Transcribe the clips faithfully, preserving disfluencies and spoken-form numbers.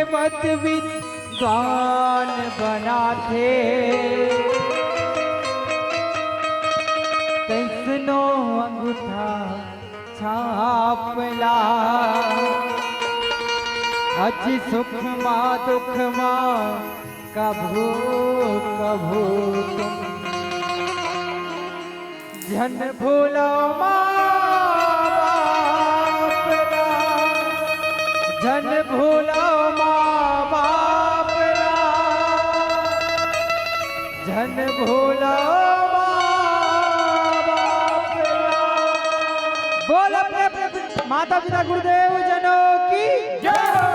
मत विद्वान बनाथे, कइसनो अंगूठा छाप ला। अति सुख मा दुख मा कभू कभू तुम झन भूलव माँ बाप ला, झन भूलव माँ बाप ला, झन भूलव माँ बाप ला। बोल अपने, अपने माता पिता गुरुदेव जनों की जय हो।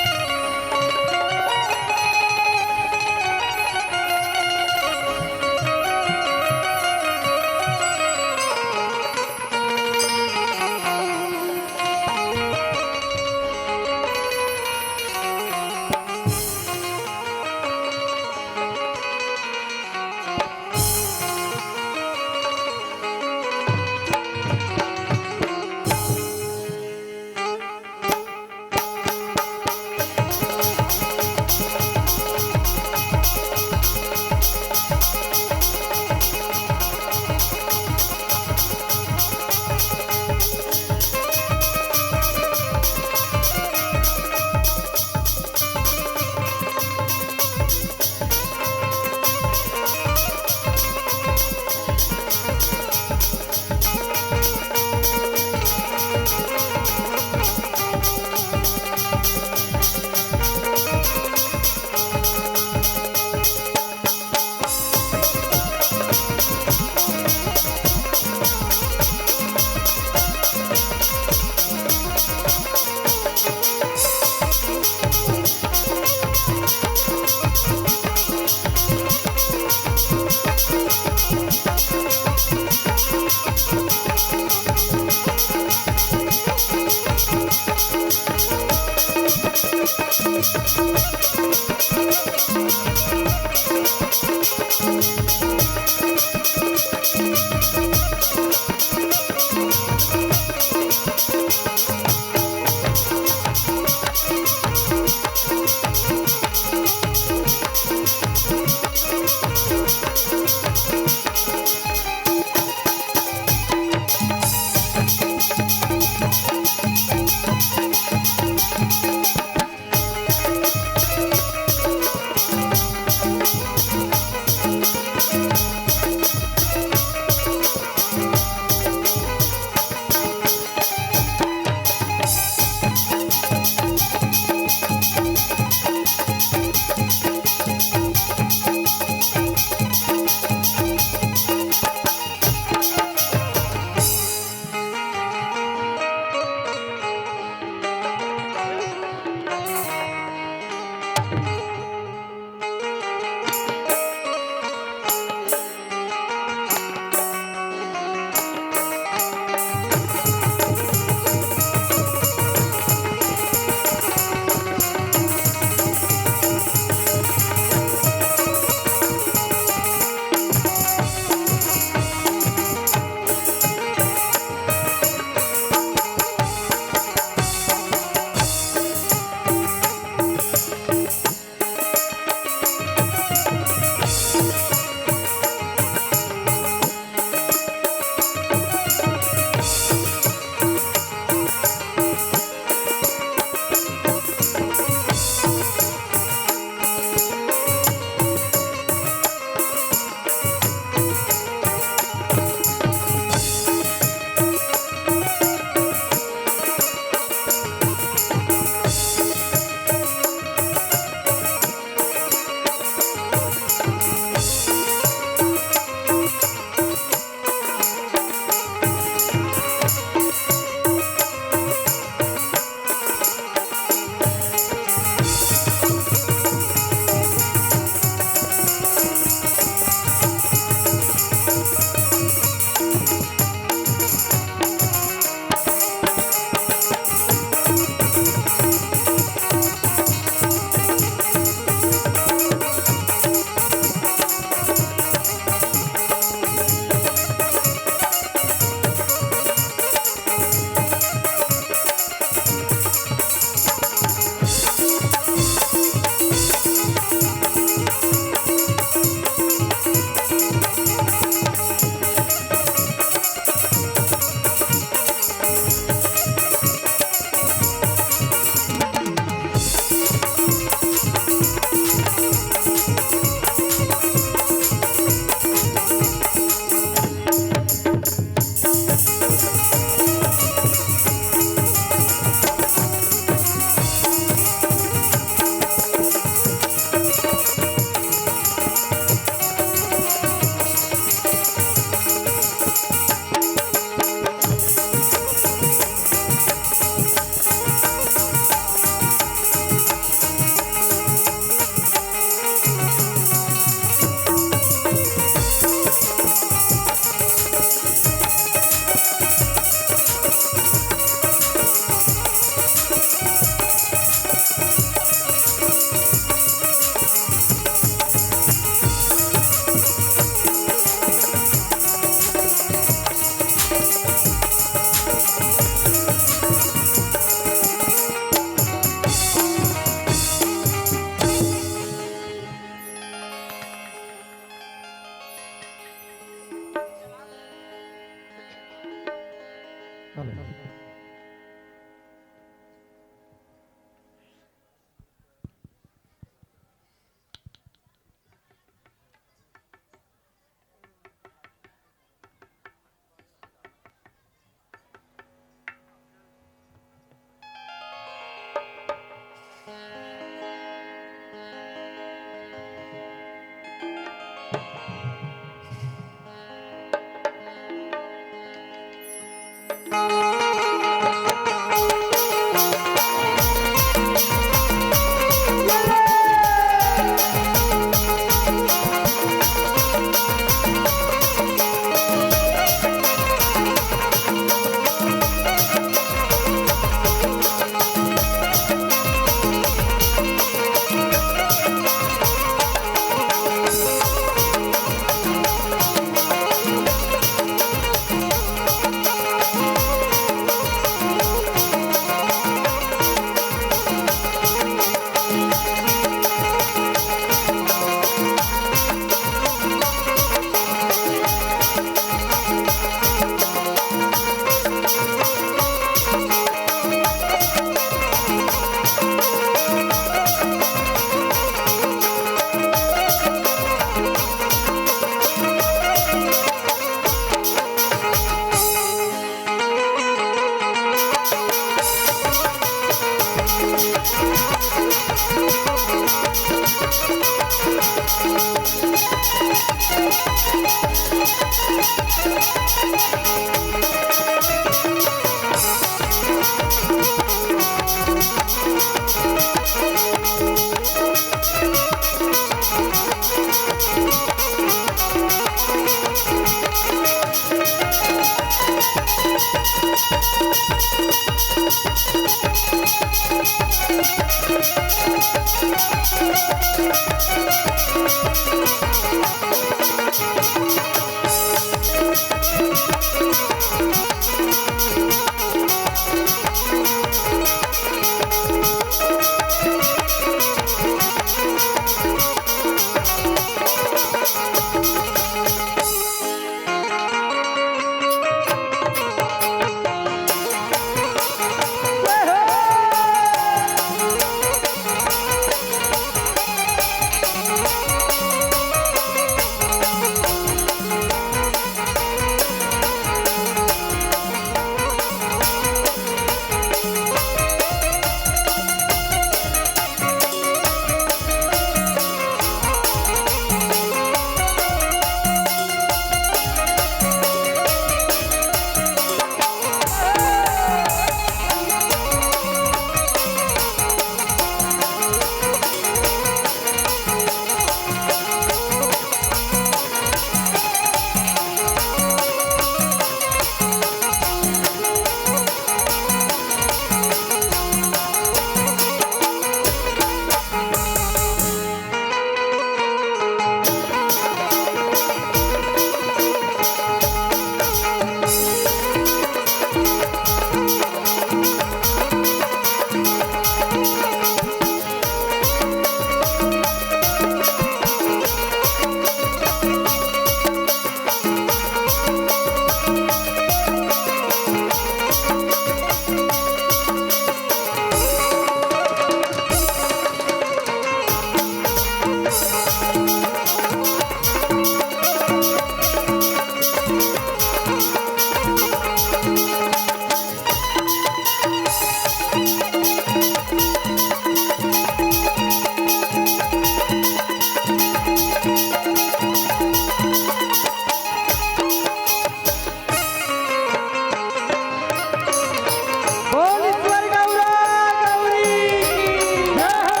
बोल ईश्वर गौरा गौरी की जय हो।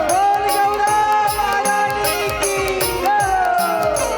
बोल गौरा महारानी की जय हो।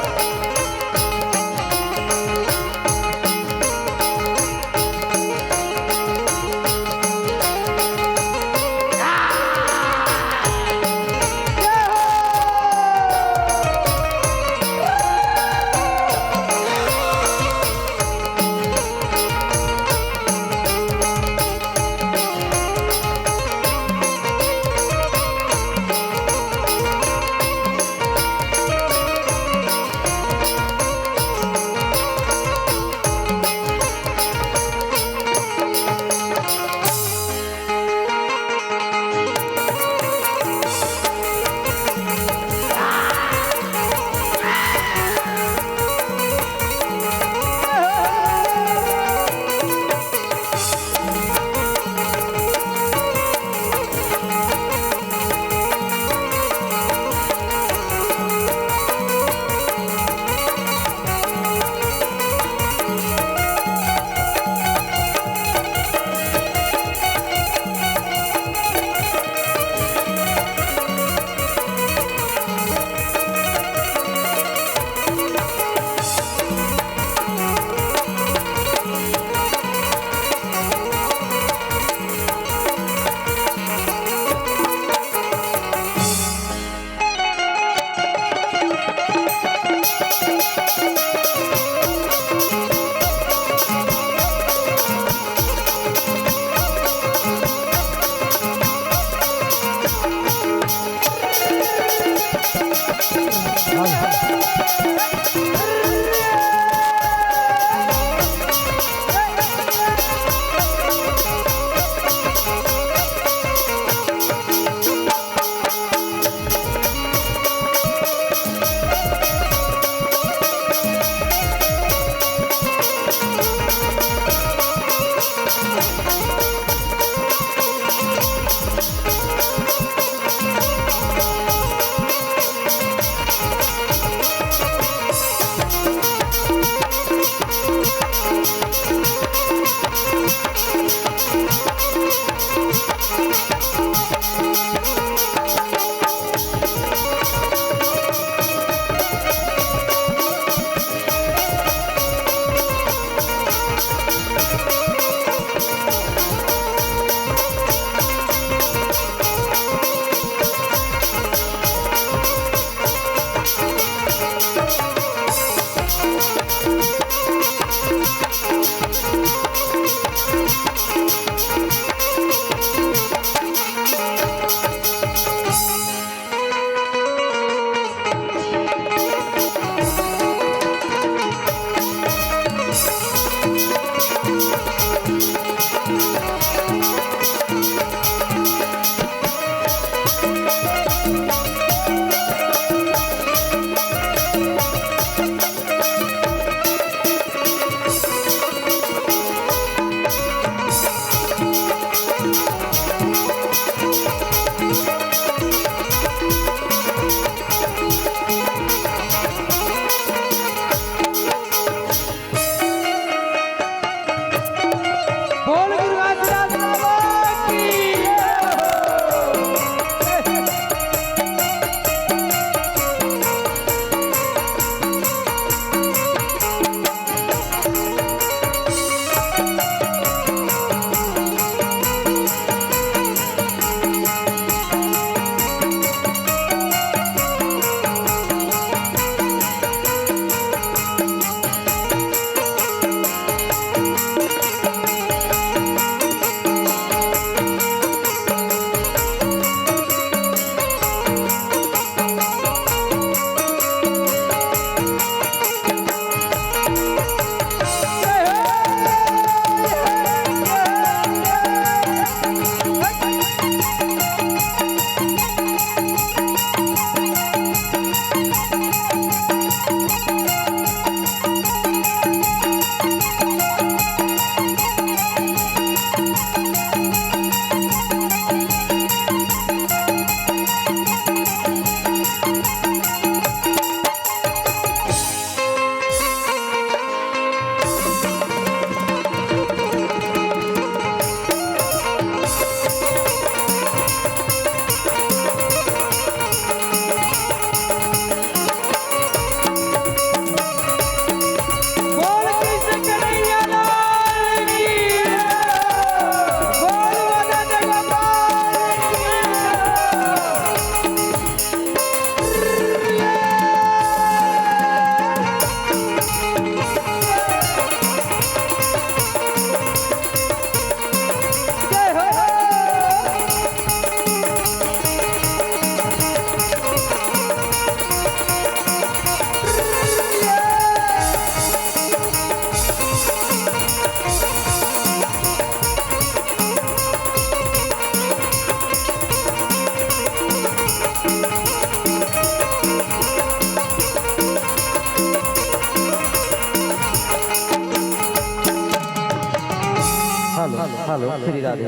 हेलो, श्री राधे।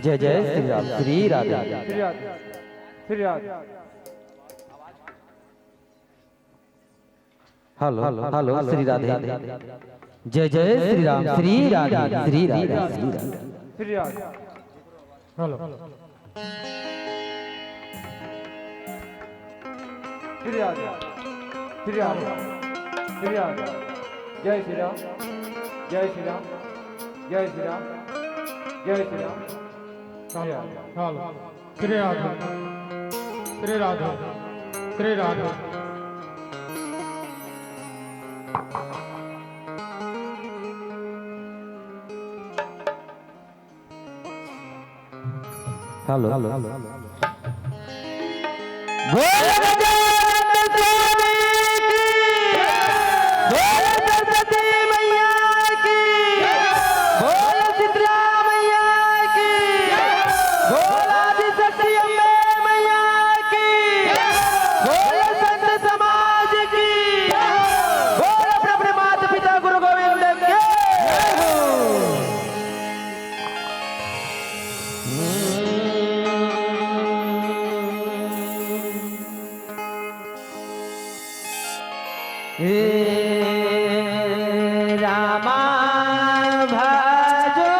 जय जय श्री राम, श्री राधे। श्री राधे। श्री राधे। Hello, hello, Shri Radhe. जय जय श्री राम, श्री राधे, श्री राधे, श्री राधे। श्री राधे। हेलो। श्री राधे। श्री राधे। श्री राधे। जय श्री राम। जय श्री राम। जय श्री राम। जय श्री राम। श्री राधे। श्री राधे। श्री राधे। श्री राधे। हेलो। बोल गजानन स्वामी की, बोल सरस्वती मैया की, बोल शीतला मैया की, बोल आदिशक्ति अम्बे मैया की, बोल संत समाज की, बोल अपने अपने माता पिता गुरु गोविंद की। हे रामा भजो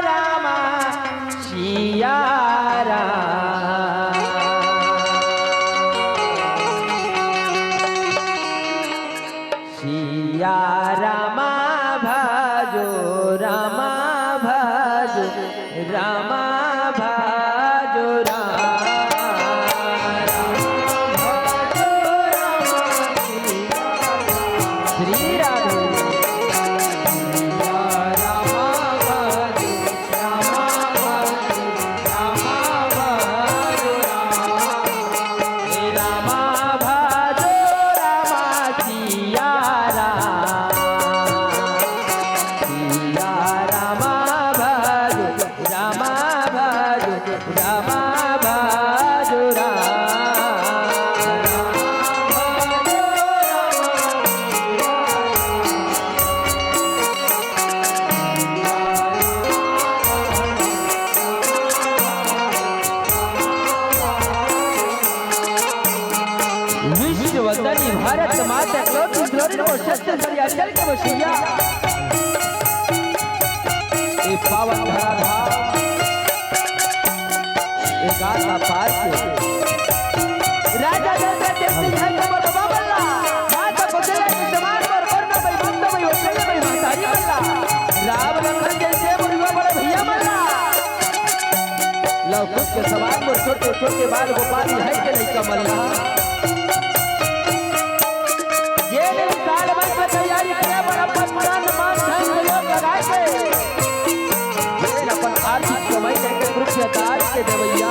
रामा सिया राम। सिया रामा भजो, रामा भजो, रामा भजो राम। श्री राधे। विश्व वंदनी भारत माता, ज्योति ज्योति नमो छत्तीसगढ़िया चल के बसैया। ए पावन धरा धाम, ए गाथा पार के राजा दशरथ जैसे घर के मोर बाबा बल्ला, माता कौशल्या के समान मोर वरुण भाई, ममता भाई, वत्सल्य भाई, महतारी बल्ला, राम लखन जैसे मोर युवा बड़े भैया बल्ला। लव कुश के समान मोर छोटे छोटे बाल गोपाल है के लइका मन ला। ये दिन साल भर के तैयारी करे बर अपन तन मन धन सहयोग लगा के, ये दिन अपन आर्थिक कमाई लेके ग्रुप के दान के देवैया,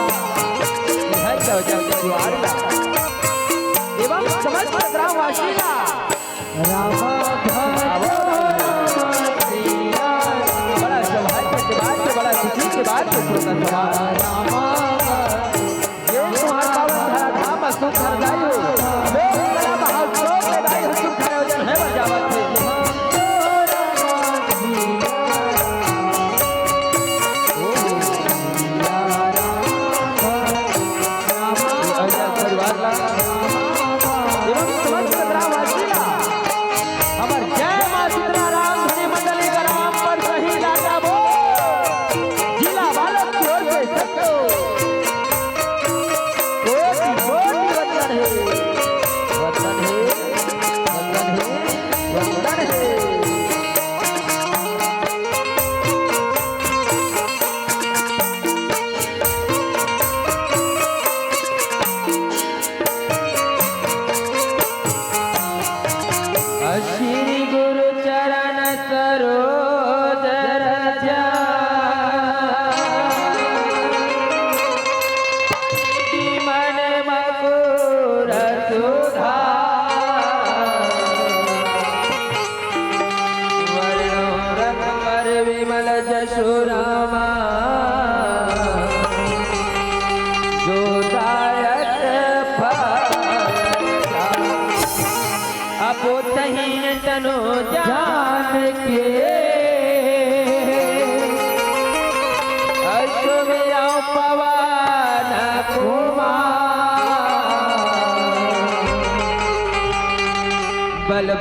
है के वजह से जुआर ला एवं समस्त ग्रामवासी ला। रामा भजो रामा सिया। बड़ा सौभाग्य के बात है, बड़ा खुशी के बात है, छोटा सा। रामा भजो। ये तुम्हार पावन धरा धाम सुख हरदाई हो। लोक कला महोत्सव के दाई हो, सुख आयोजन है बजावत है। परिवार ला एवं समस्त ग्रामवासी ला हमर जय माँ सीता राम धनी मंडली ग्राम पर सही लाटा बो जिला बालोद की ओर से सबको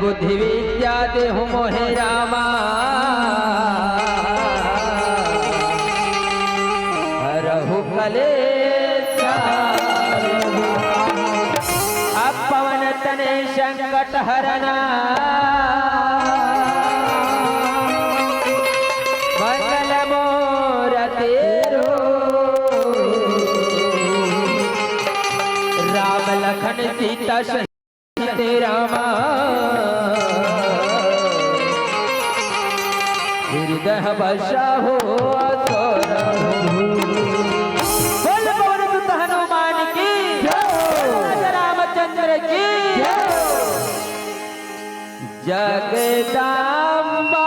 बुद्धि विद्या देहु मोहे रामा, हरहु कलेश। अब पवन तनय संकट हरना, मंगल मूरति रूप। राम लखन सीता सहित रामा, हृदय बसा हो तो रहू। बोल पवन सुत हनुमान की जय। बोल राजा रामचंद्र की जय। जगदम्बा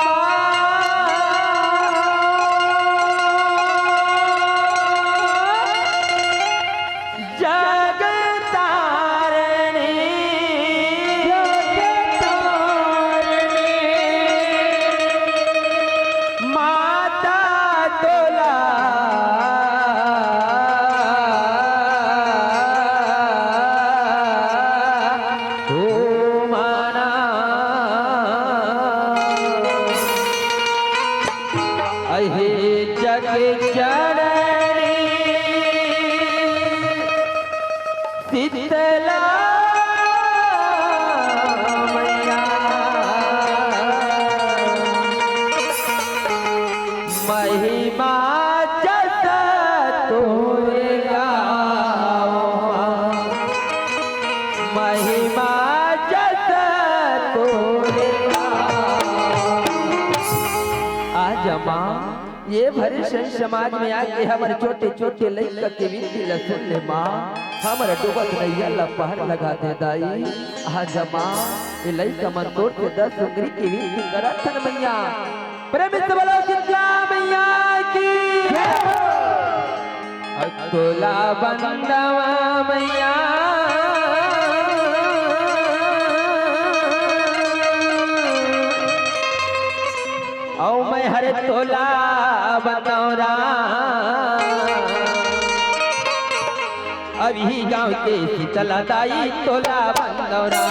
जगतारिणी, जगतारिणी, माता तोला हो माना। अहे जग जननी शीतला मैया, महिमा जस तोरे गावा, महिमा जस तोरे गावा। आज माँ ये भरे संत समाज में आके हमर छोटे छोटे लइका के विनती ल सुन ले माँ, हमर डूबत नैया ल पार लगा दे दाई। आज माँ ये लइका मन तोर से दस उंगरी के विनती करत हन मैया। प्रेम से बोलो शीतला मैया की जय हो। तोला बंदवा मैया, अउ मैं हरे तोला बंदौरा, अभी गांव के शीतला दाई तोला बंदौरा।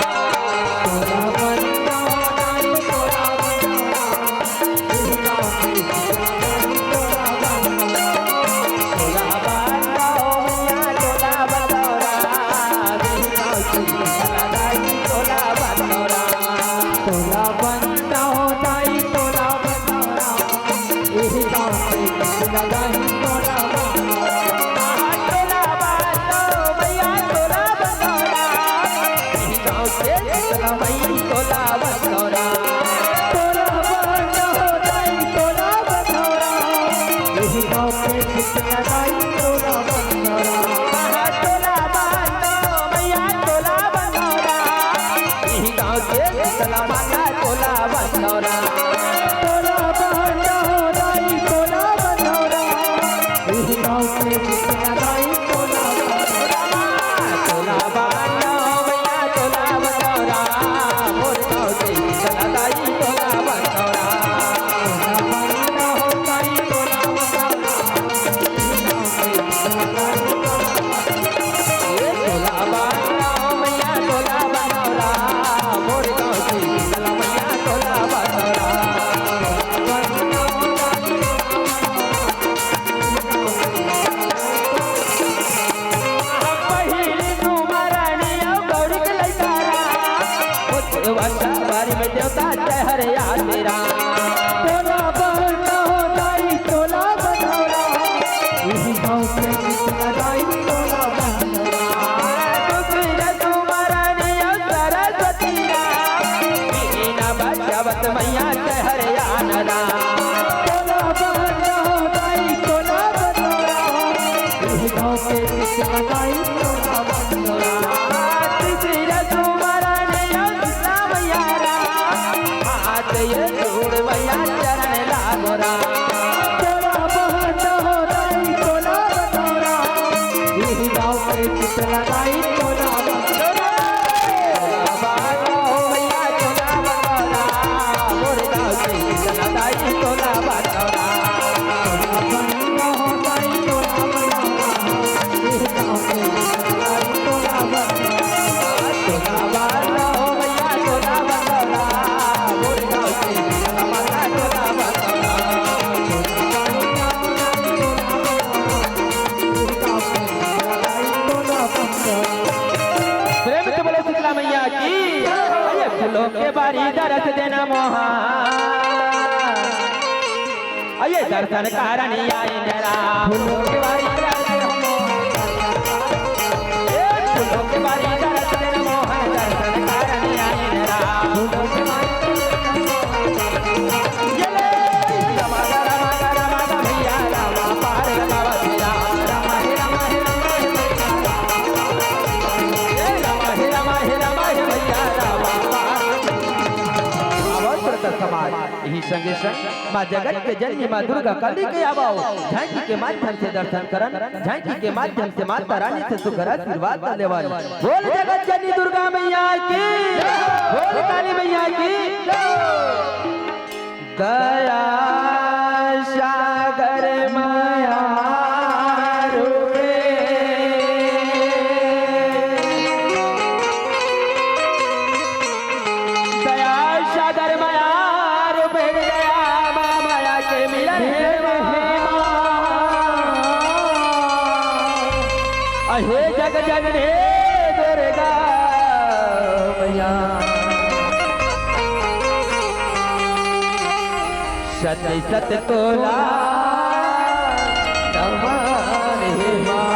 बारी दरस देना मोहा। अये दर्शन करन आइन राम। फूलों के बारी दरस देना मोहा। ए फूलों के बारी दरस देना मोहा। दर्शन करन आइन राम। फूलों के बारी दरस देना मोहा। ये ले, रमा गा रमा गा रमा गा भैया रामा पार लगावा भैया। रामा हे रामा हे रामा हे भैया। ए रामा हे रामा हे रामा हे भैया रामा पार। आवत प्रता समाज, यही संगे संग माँ जगत के जननी माँ दुर्गा काली के आवव, झांकी के माध्यम से दर्शन करन, झांकी के माध्यम से माता रानी से सुघर आशीर्वाद ला लेवन। बोल जगत जननी दुर्गा मैया की, बोल काली मैया की। दया सागर माया रूपे। दया सागर माया रूपे, दया माँ माया के मिलन हे माँ। अहे जग जननी दुर्गा मैया। सत सत तोला नमन हे माँ।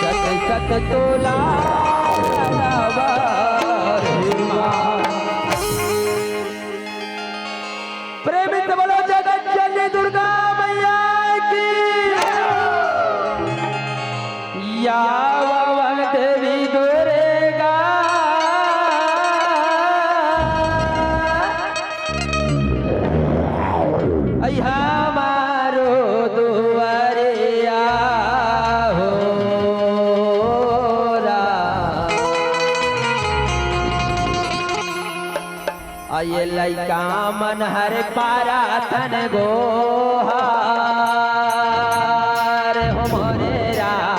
सत सत तोला नमन हे माँ। प्रेम से बोलो जगत जननी दुर्गा मैया की। या वावंग देवी दुर्गा, अई हमारो दुआरिया हो राम। अये लइका मन हर पारा थन गोहार हो मोरे राम।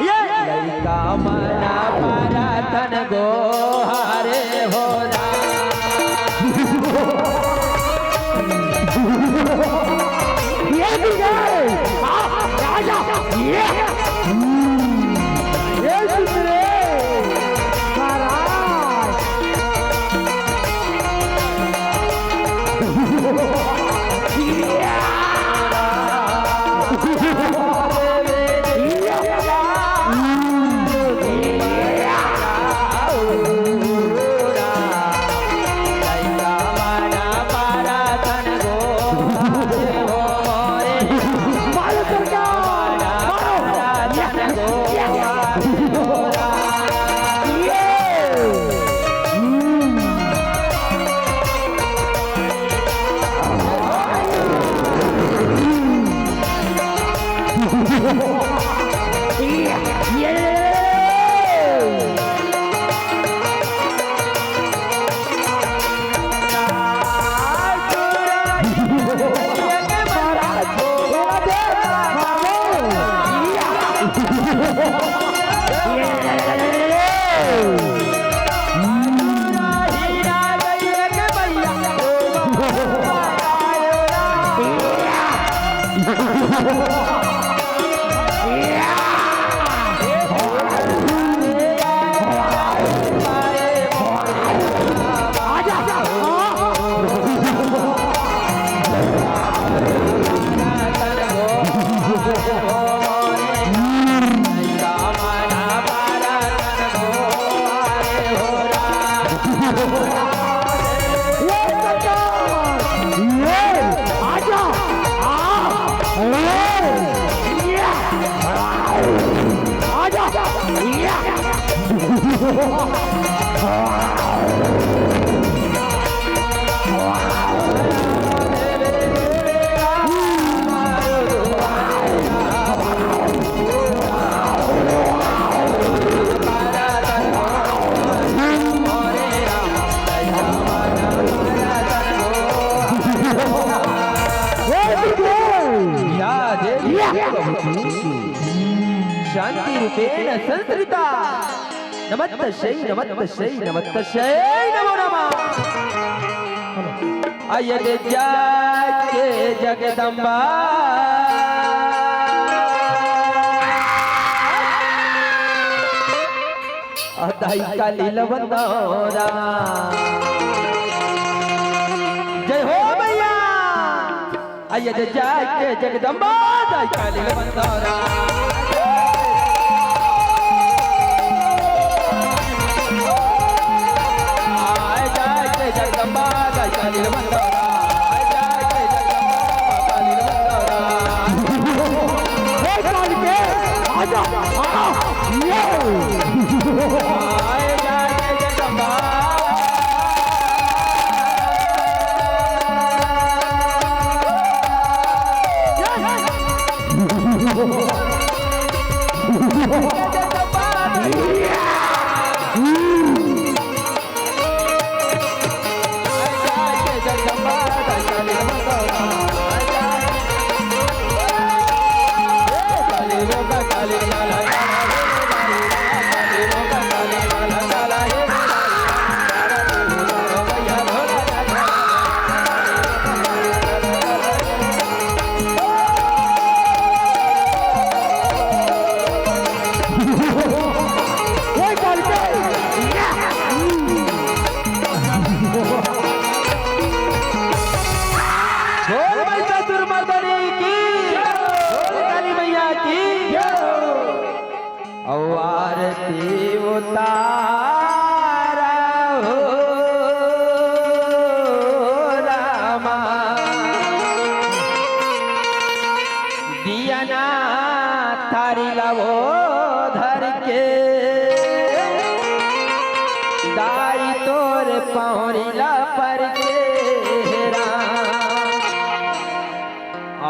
ये लइका मन पारा थन गोहार हो राम। ये भी गए। आ, राजा, ये। ये सुन रे, महाराज। या देवी या। शांति रूपेण संस्थिता। नमस्तस्यै, नमस्तस्यै, नमस्तस्यै, नमो नमः। अयन जाके जगदम्बा। अ दाई काली ल वंदना। जय हो मैया। अइया जय जय के जगदम्बा, दाई काली ल वंदना। आय जय के जगदम्बा, दाई काली ल वंदना। आय जय के जगदम्बा, काली ल वंदना। हे काली के, आजा, आ, ये। आय जय के जगदम्बा। बोल भाई ससुर मर्दनी की, बोल काली मैया की। अउ आरती उतारा हो रामा, दिया ना थारी ला वो धर के, दाई तोर पौरी ला पर के राम।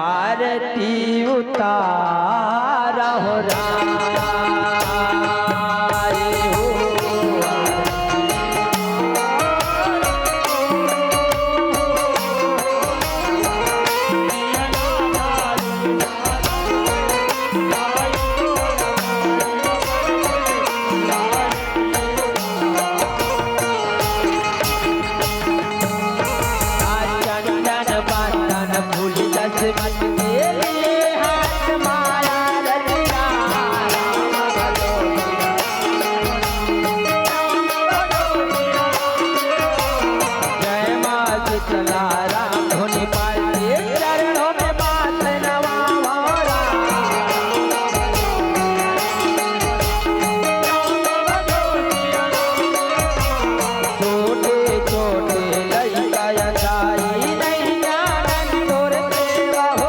आरती उतारहु राय हो। चंदन बंदन फूल दस मन के लिए हाथ माला रचिया। जय माँ शीतला राम धुनि पाए चरणों में माथ नवावा। छोटे छोटे लइका अंधारी नहीं जानन तोर सेवा हो।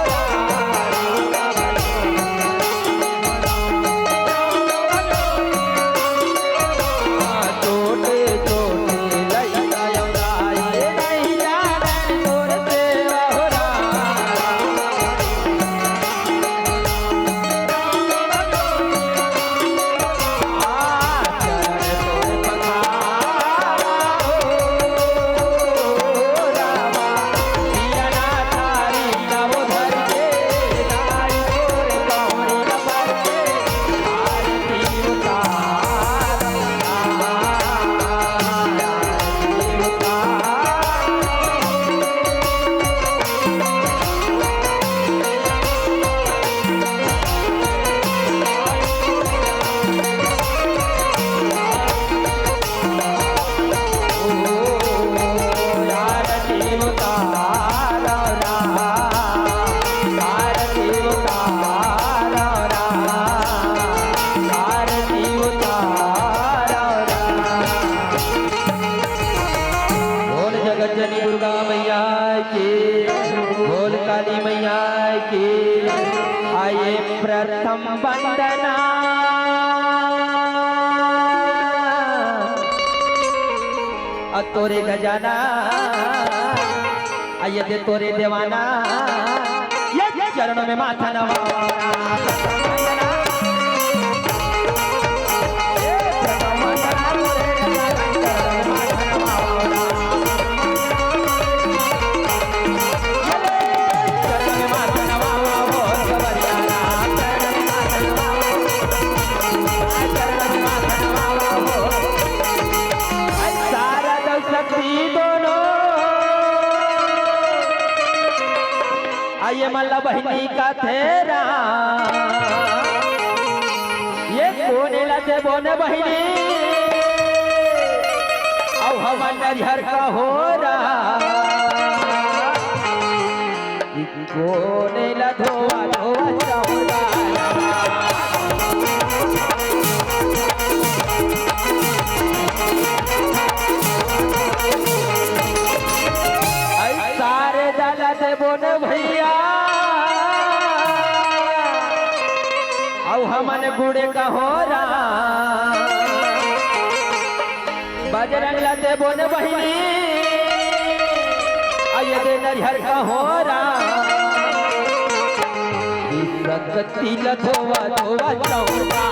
छोटे छोटे लइका अंधारी नहीं जानन तोर सेवा हो। बोल जगत जननी दुर्गा मैया की, बोल काली मैया की। आए प्रथम वंदना अ तोरे गजाना, अ ये दे तोरे देवाना, ये चरणों में माथा नवा। शारद शक्ति दोनों, आ ये मन ला बहिनी कथे राम, ये कोने ला देबो न बहिनी। हमर नरिहर का होरा, कि कोने ला धोवा धोवा चौरा। ऐ सारे डाला देबो न भैया, अउ हमन गुड़े का होरा। बजरंग ला देबो न बहिनी, अउ ये दे नरिहर का होरा। कि सकती ला धोवा धोवा चौरा।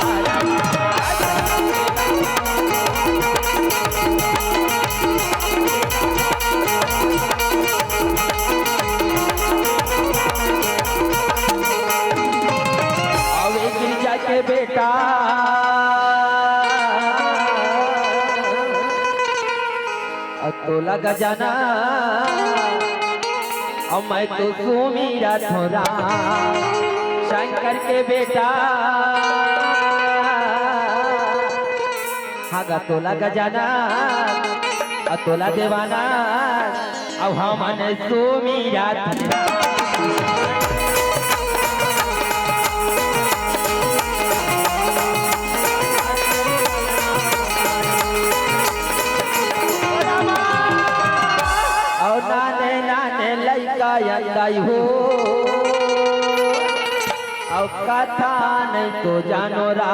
अउ ए गिरजा के बेटा, अउ तोला गजाना, अउ मैं तो सुमीरा थोरा शंकर के बेटा। हाँ गा तोला गजाना, अउ तोला देवाना, अउ हमन सुमीरा थोरा। अउ नाने नाने लइका अंदाई हो, अउ कथा नहीं तो जानो रा,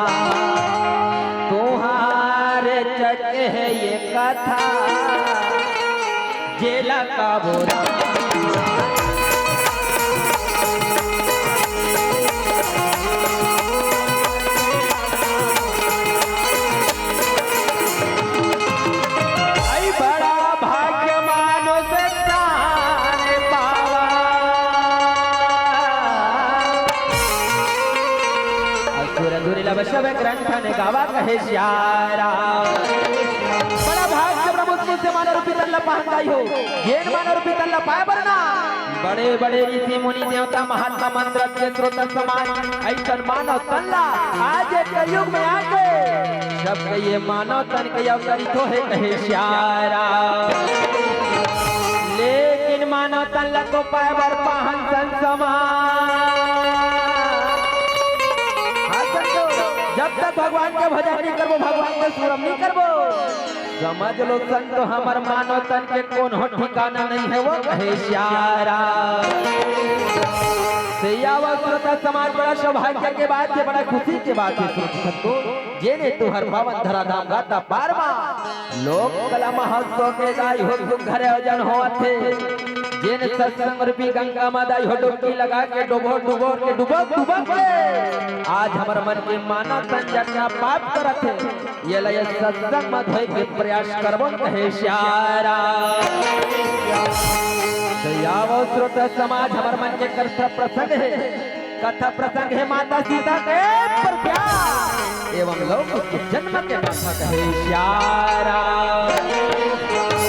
तुहारे चके हे ये कथा, जेला का बोरा। अई बड़ा भाग्य मानुष तन पावा। असुर धुरि लब सब ग्रंथ ने गावा कहे श्यारा। बड़ा भाग्य प्रभु तुमसे मानव रूपी तन ला पहन गई हो। जेन मानव रूपी तन ला पाए बर ना। बड़े बड़े ऋषि मुनि देवता महात्मा मंत्र के स्रोत समान ऐसन मानव तन ला आज एक कलयुग में आके सबके ये मानव तन के अवतरित हो हे कहे श्यारा। लेकिन मानव तन ला तो पाए बर पाहन तन समान। हाँ संतो, जब तक भगवान के भजन नहीं करबो, भगवान के सुरम नहीं करबो, समझ लो संतो, हमर मानव तन के कोनो ठिकाना नहीं हे वो कहे श्यारा। से आवत श्रोता समाज, बड़ा सौभाग्य के बात हे, बड़ा खुशी के बात हे श्रोता संतो, जेने तुहर पावन धरा धाम गाता पार मा लोक कला महोत्सव के दाई हो सुघर आयोजन होवत हे। जेन सत्संग रूपी गंगा मा दाई हो डुबकी लगा के डुबो डुबो के डुबक डुबक के आज हमर मन के मानव तन जतना पाप करत हे, ये ला ये सत्संग मा धोए के प्रयास करबो कहे श्यारा। तो आवो श्रोता समाज, हमर मन के कथा प्रसंग हे, कथा प्रसंग हे माता सीता के पर प्यार एवं लौकिक जन्म के कथा कहे श्यारा।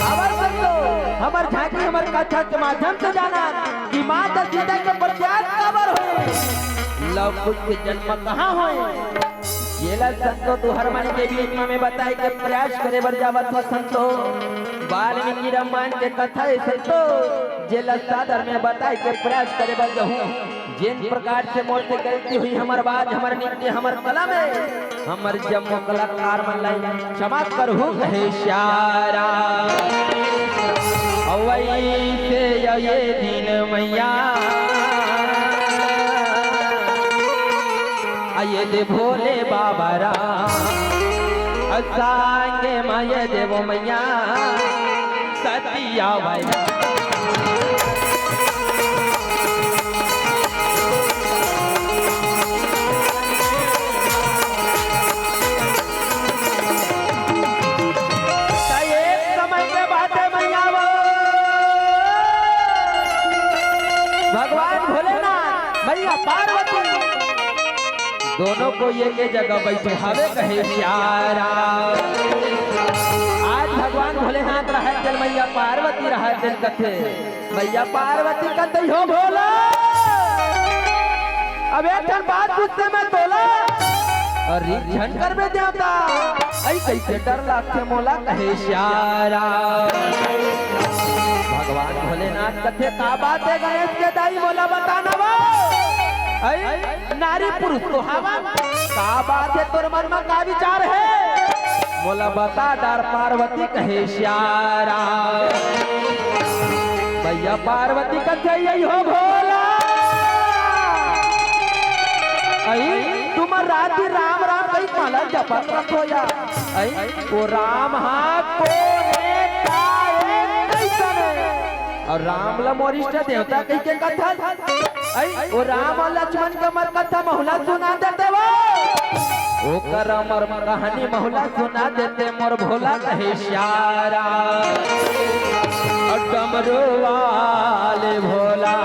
अवर संतो, हमर झांकी हमर कथा के माध्यम से जाना कि माता सीता के पर प्यार काबर होय, लौकिक जन्म कहाँ होय। जेला संतो तुहर मन के बीच में मैं बताए के प्रयास करे बर जावत हो संतो, वाल्मीकि रामायण के कथा हे संतो, जेला सादर में बताए के प्रयास करे बर जाहूँ। जेन प्रकार से मोर से गलती होही, हमर बात, हमर नृत्य, हमर कला में, हमर जम्मो कलाकार मन ला क्षमा करहू कहे श्यारा। अउ वैसे ये दिन मैया, आ ये दे भोले बाबा रा, आ संगे मा ये देवो मैया, सतिया भाई। त एक समय के बात हे मैया वो, भगवान भोलेनाथ, मैया पार्वती, दोनों को एक जगह बैठे हवे कहे श्यारा। आज भगवान भोलेनाथ रहत हे, मैया पार्वती रहत हे, कथे मैया पार्वती कथे हो भोला, अब एक ठन बात पूछते मैं तोला, अरे झन करबे देवता, अई कइसे डर लागथे मोला कहे सियारा। भगवान भोलेनाथ कथे, "का बात हे गणेश के दाई, मोला बता ना वो।" अई नारी पुरुष तो हवन, का बात हे तोर मन म का विचार हे? मोला बता डार पार्वती कहे सियारा। भैया पार्वती कथे, "अई हो भोला, अई तुम राती राम राम कहि माला जपत रथो या, अई वो राम हा कोन हे, का हे, कइसन हे? अउ राम ल मोर इष्ट देवता कहि के कथस, अई वो राम अउ लक्ष्मण के मोर कथा महूला सुना देते वो।" ओकर अमर कहानी महूला सुना देते मोर भोला कहे सियारा। अउ डमरू वाले भोला,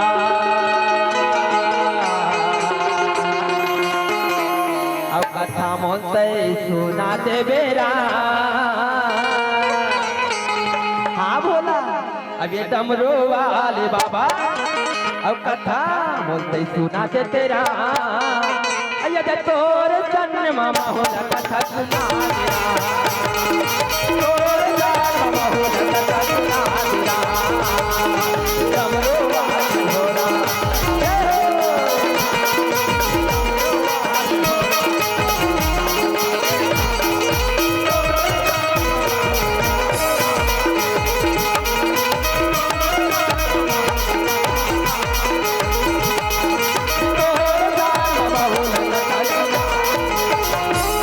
अउ कथा मोला सुना देबे राम। हाँ भोला, अब ये डमरू वाले बाबा, अब कथा मोला सुना देते राम। अई ये तोर जन्म म महूला कथा सुना दे राम। तोर जन्म म महूला कथा सुना दे राम। डमरू वाले भोला।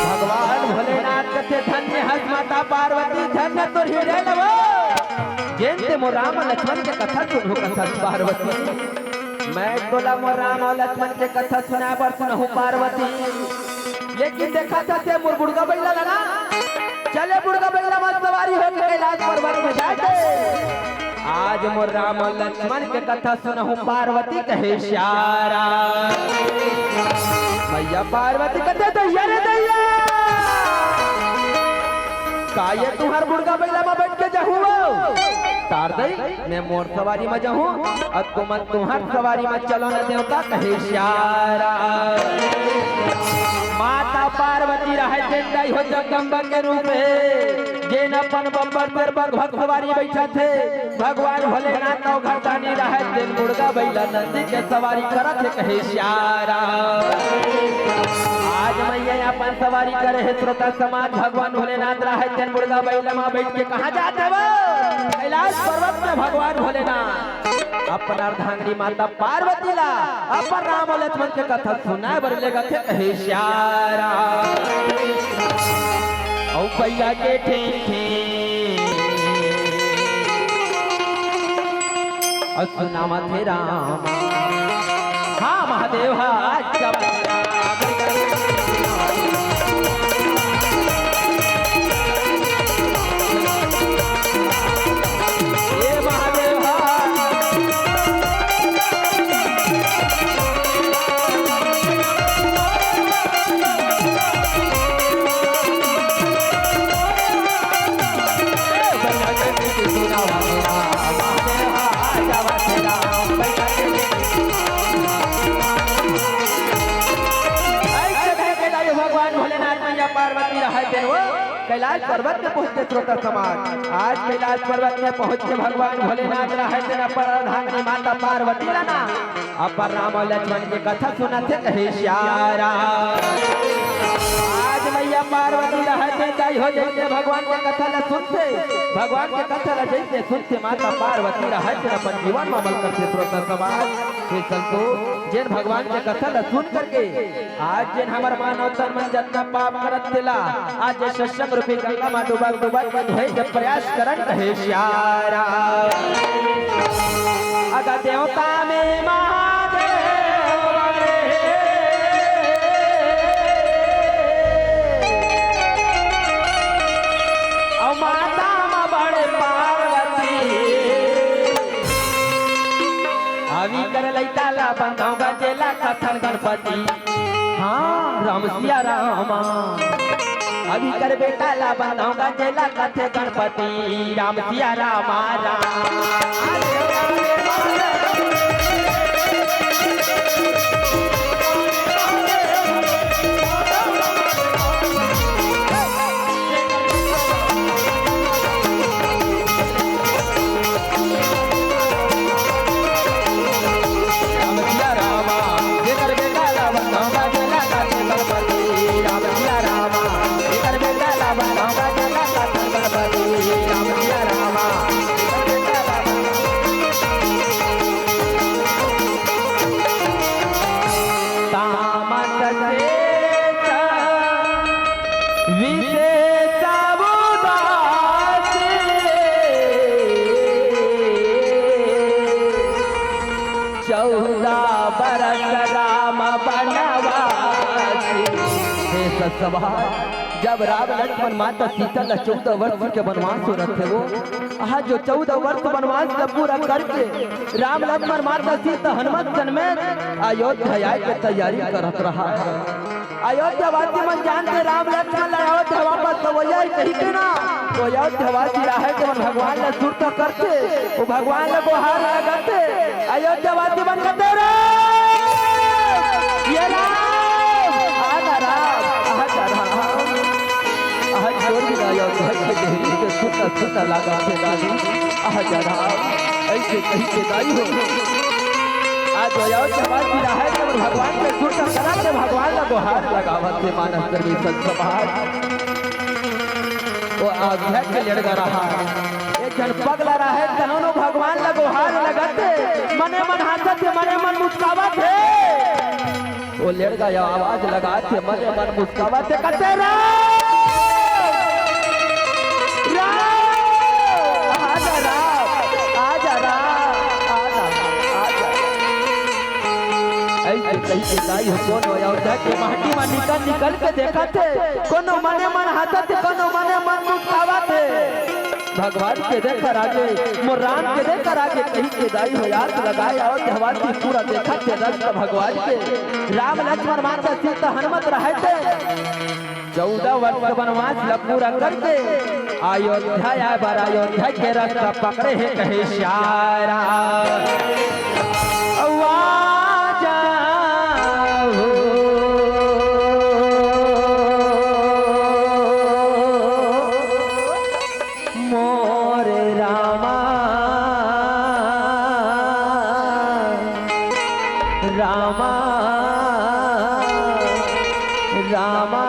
भगवान भोलेनाथ कथे, "धन्य हस माता पार्वती, धन्य तोर हृदय ल वो।" जेन ते मोर राम लक्ष्मण के कथा सुनहू कथस पार्वती। मैं तोला मोर राम अउ लक्ष्मण के कथा सुनाए बर सुनहूं पार्वती, लेकिन देखत हस ते मोर बुड़गा बइला ला ना, चले बुड़गा बइला म सवारी होके कैलाश पर्वत म जाके आज मोर राम अउ लक्ष्मण के कथा सुनहूं पार्वती कहे सियारा। भैया पार्वती कथे, "दैया रे दैया, का ये तुंहर बुड़गा बइला म बइठ के जाहू वो?" तार दई, मैं मोर सवारी म जाहूं, अउ तुमन तुंहर सवारी म चलो न देवता कहे सियारा। माता पार्वती रहय तेन दाई हो जगदम्बा के रूप हे, जेन अपन बब्बर पर बग भग सवारी बइठत हे। भगवान भोलेनाथ नौ घरदानी रहय तेन बुड़गा बइला नंदी के सवारी करत हे कहे सियारा। आज मैया अपन सवारी करे हे श्रोता समाज, भगवान भोलेनाथ रहय तेन बुड़गा बइला म बइठ के कहाँ जात हवय? कैलाश पर्वत म भगवान भोलेनाथ अपन अर्धांगिनी माता पार्वती ला अपन राम अउ लक्ष्मण के कथा सुनाए बर लेगत हे कहे सियारा। अउ बइला के ठेंग ठेंग अउ सुनावत हे राम। हाँ महादेव हा जब हे महादेव हा। अइसे कहिके दाई भगवान भोलेनाथ मैया पार्वती रहय तेन वो कैलाश पर्वत म पहुंचे श्रोता समाज। आज कैलाश पर्वत म पहुंच के भगवान भोलेनाथ रहय तेन अपन अर्धांगिनी माता पार्वती ला ना अपन राम अउ लक्ष्मण के कथा सुनत हे कहे सियारा। आज मैया पार्वती रहय तेन दाई हो जइसे भगवान के कथा ला सुनथे, भगवान के कथा ला जइसे सुनथे माता पार्वती रहय तेन अपन जीवन म अमल करथे श्रोता समाज। हे संतो, जेन भगवान के कथा ला सुन करके आज जेन हमर मानव तन मन जतना पाप करत तेला, आज ये सत्संग रूपी गंगा म डूबत डूबत के धोए के प्रयास करन कहे सियारा। अगा देवता में महादेव रे, अउ माता म बड़े पार्वती। अभी कर लइका ला बंधव गजेला कथन गणपति। हाँ, राम सिया रामा। अभी कर बेटा ला बंधव गजेला कथे गणपति। राम सिया रामा, राम। सवार, जब राम लक्ष्मण माता सीता ला चौदह वर्ष के वनवास हो रथे वो, आज जो चौदह वर्ष वनवास ला पूरा करके राम लक्ष्मण माता सीता हनुमत समेत अयोध्या आए के तैयारी करत रहा है। अयोध्या वासी मन जानथे राम लक्ष्मण ला अयोध्या वापस लवैया ही कही के ना, तो अयोध्या वासी राहे के मन भगवान ला सुरता करथे, वो भगवान ला गोहार लगाथे। अयोध्या वासी मन कहथे, "राम, ये राम, आ ना राम, आ जा राम।" आज तोर बिना अयोध्या के देहरी के सुन्ना सुन्ना लागथे दादी, आ जा राम, ऐसे कही के दाई हो। आज अयोध्या वासी राहे के मन भगवान के सुरता करथे, भगवान ला गोहार लगावथे मानस प्रेमी संत समाज। वो अयोध्या के लेड़गा रहा, एक झन पगला रहे, तहनो भगवान ला गोहार लगाथे, मने मन हांसथे, मने मन मुस्कावथे। वो लेड़गा या आवाज लगाथे, मने मन मुस्कावथे, कहथे, "राम! राम! आजा राम! आजा राम! आजा, आजा।" ऐसे कही के दाई हो, कोनो अयोध्या के माटी मा निकल, निकल के देखथे, कोनो मने मन हांसथे, कोनो मने मन मुस्कावथे। भगवान के देखा रागे, मोर राम के देखा रागे, कही के दाई हो आस लगाए, अयोध्या वासी पूरा देखथे रंग भगवान के। राम लक्ष्मण माता सीता हनुमत राहे थे, चौदह वर्ष के वनवास ला पूरा करके अयोध्या आए बर अयोध्या के रास्ता पकड़े हे कहे श्याम राम। आजा हो मोर रामा, रामा, रामा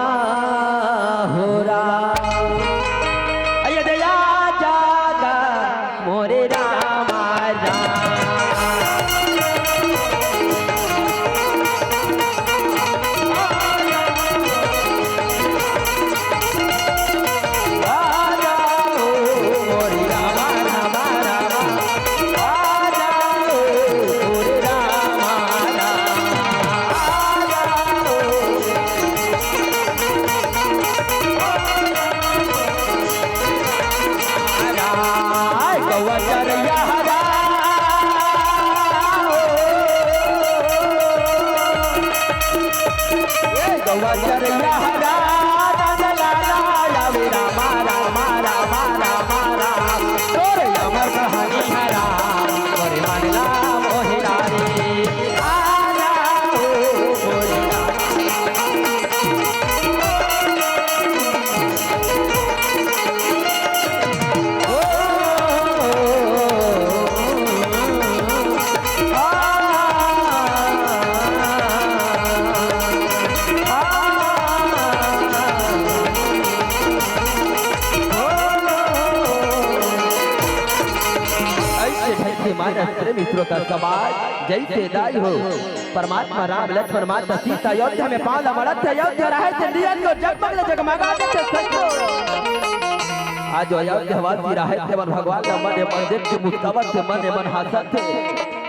हो राम। अयोध्या जागा मोरे रामा, रामा। ऐसे ढंग से मानस प्रेमी श्रोता समाज, जैसे दाई हो परमात्मा राम लक्ष्मण माता सीता अयोध्या में पाँव ला मड़त हे, अयोध्या राहे से दिया को जगमग ले जगमगा देथे संतो। आज अयोध्या वासी राहे ते मन भगवान ला मने मन देख के मुस्कावत हे, मने मन हांसत हे।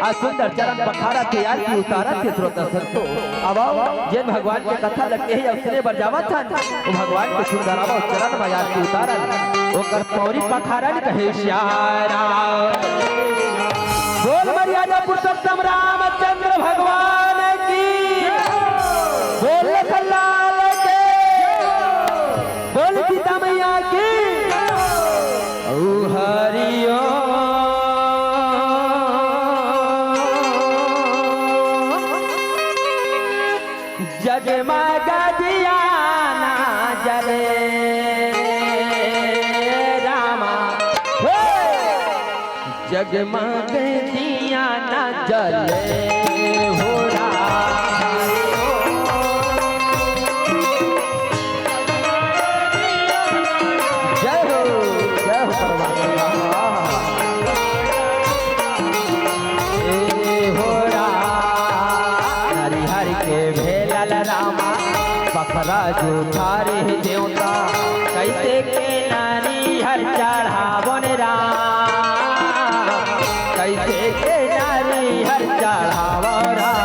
आज सुंदर चरण पखारत हे, आरती उतारत हे श्रोता संतो। अब आओ, जेन भगवान के कथा लगे हे, उसने बर जावत हन, वो भगवान के सुंदर आवो चरण में आरती उतारन, ओकर पौरी पखारन कहे श्याम राम। बोल मर्यादा पुरुषोत्तम रामचंद्र भगवान की, बोल लखन लाल के, बोल सीता मैया की। ओ हरि ओम। जगमग दिया ना जले रामा, हे! जगमग दिया ना जले हो राम। जय हो, जय हो परमात्मा। ए हो राम, नरिहर के भेलल रामा, बखरा जुठारे देवता, कैसे के नरिहर चढ़ावन राम, कैसे के नरिहर चढ़ावन राम।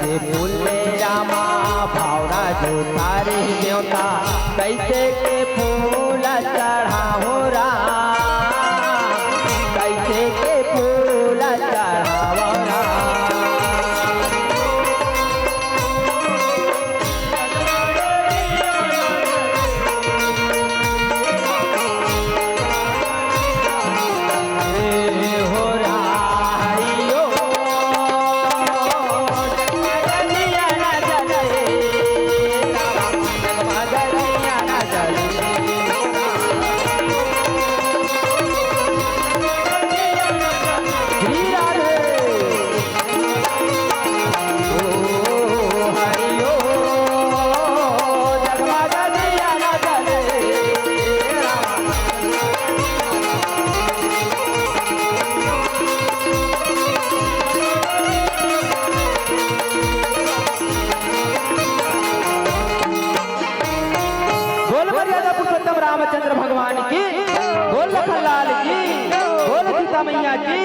के फूल ले रामा, भावरा जो तारी देवता, कैसे के फूल चढ़ाओ राम, कैसे के फूल चढ़ाओ राम। बोल मर्यादा पुरुषोत्तम रामचंद्र भगवान की, बोल लखन लाल की, बोल सीता मैया की,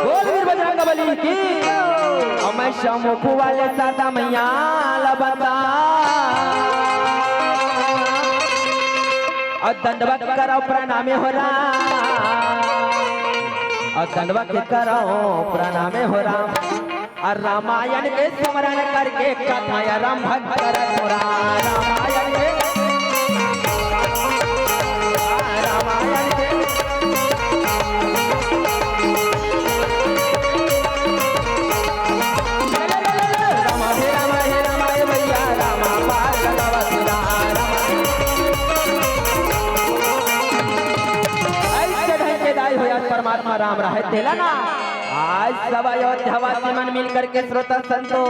बोल वीर बजरंग बली की। अउ मैं शंभू वाले शारदा मैया ला बंदा अउ दंडवत करव प्रणामे हो राम, अउ दंडवत करव प्रणामे हो राम। अउ रामायण के स्मरण करके कथा आरंभ करत हो राम। रामायण के, रामायण के ऐसे ढंग के दाई हो, आज परमात्मा राम रहे तेला ना। आज सब अयोध्या वासी मन मिल करके श्रोता संतो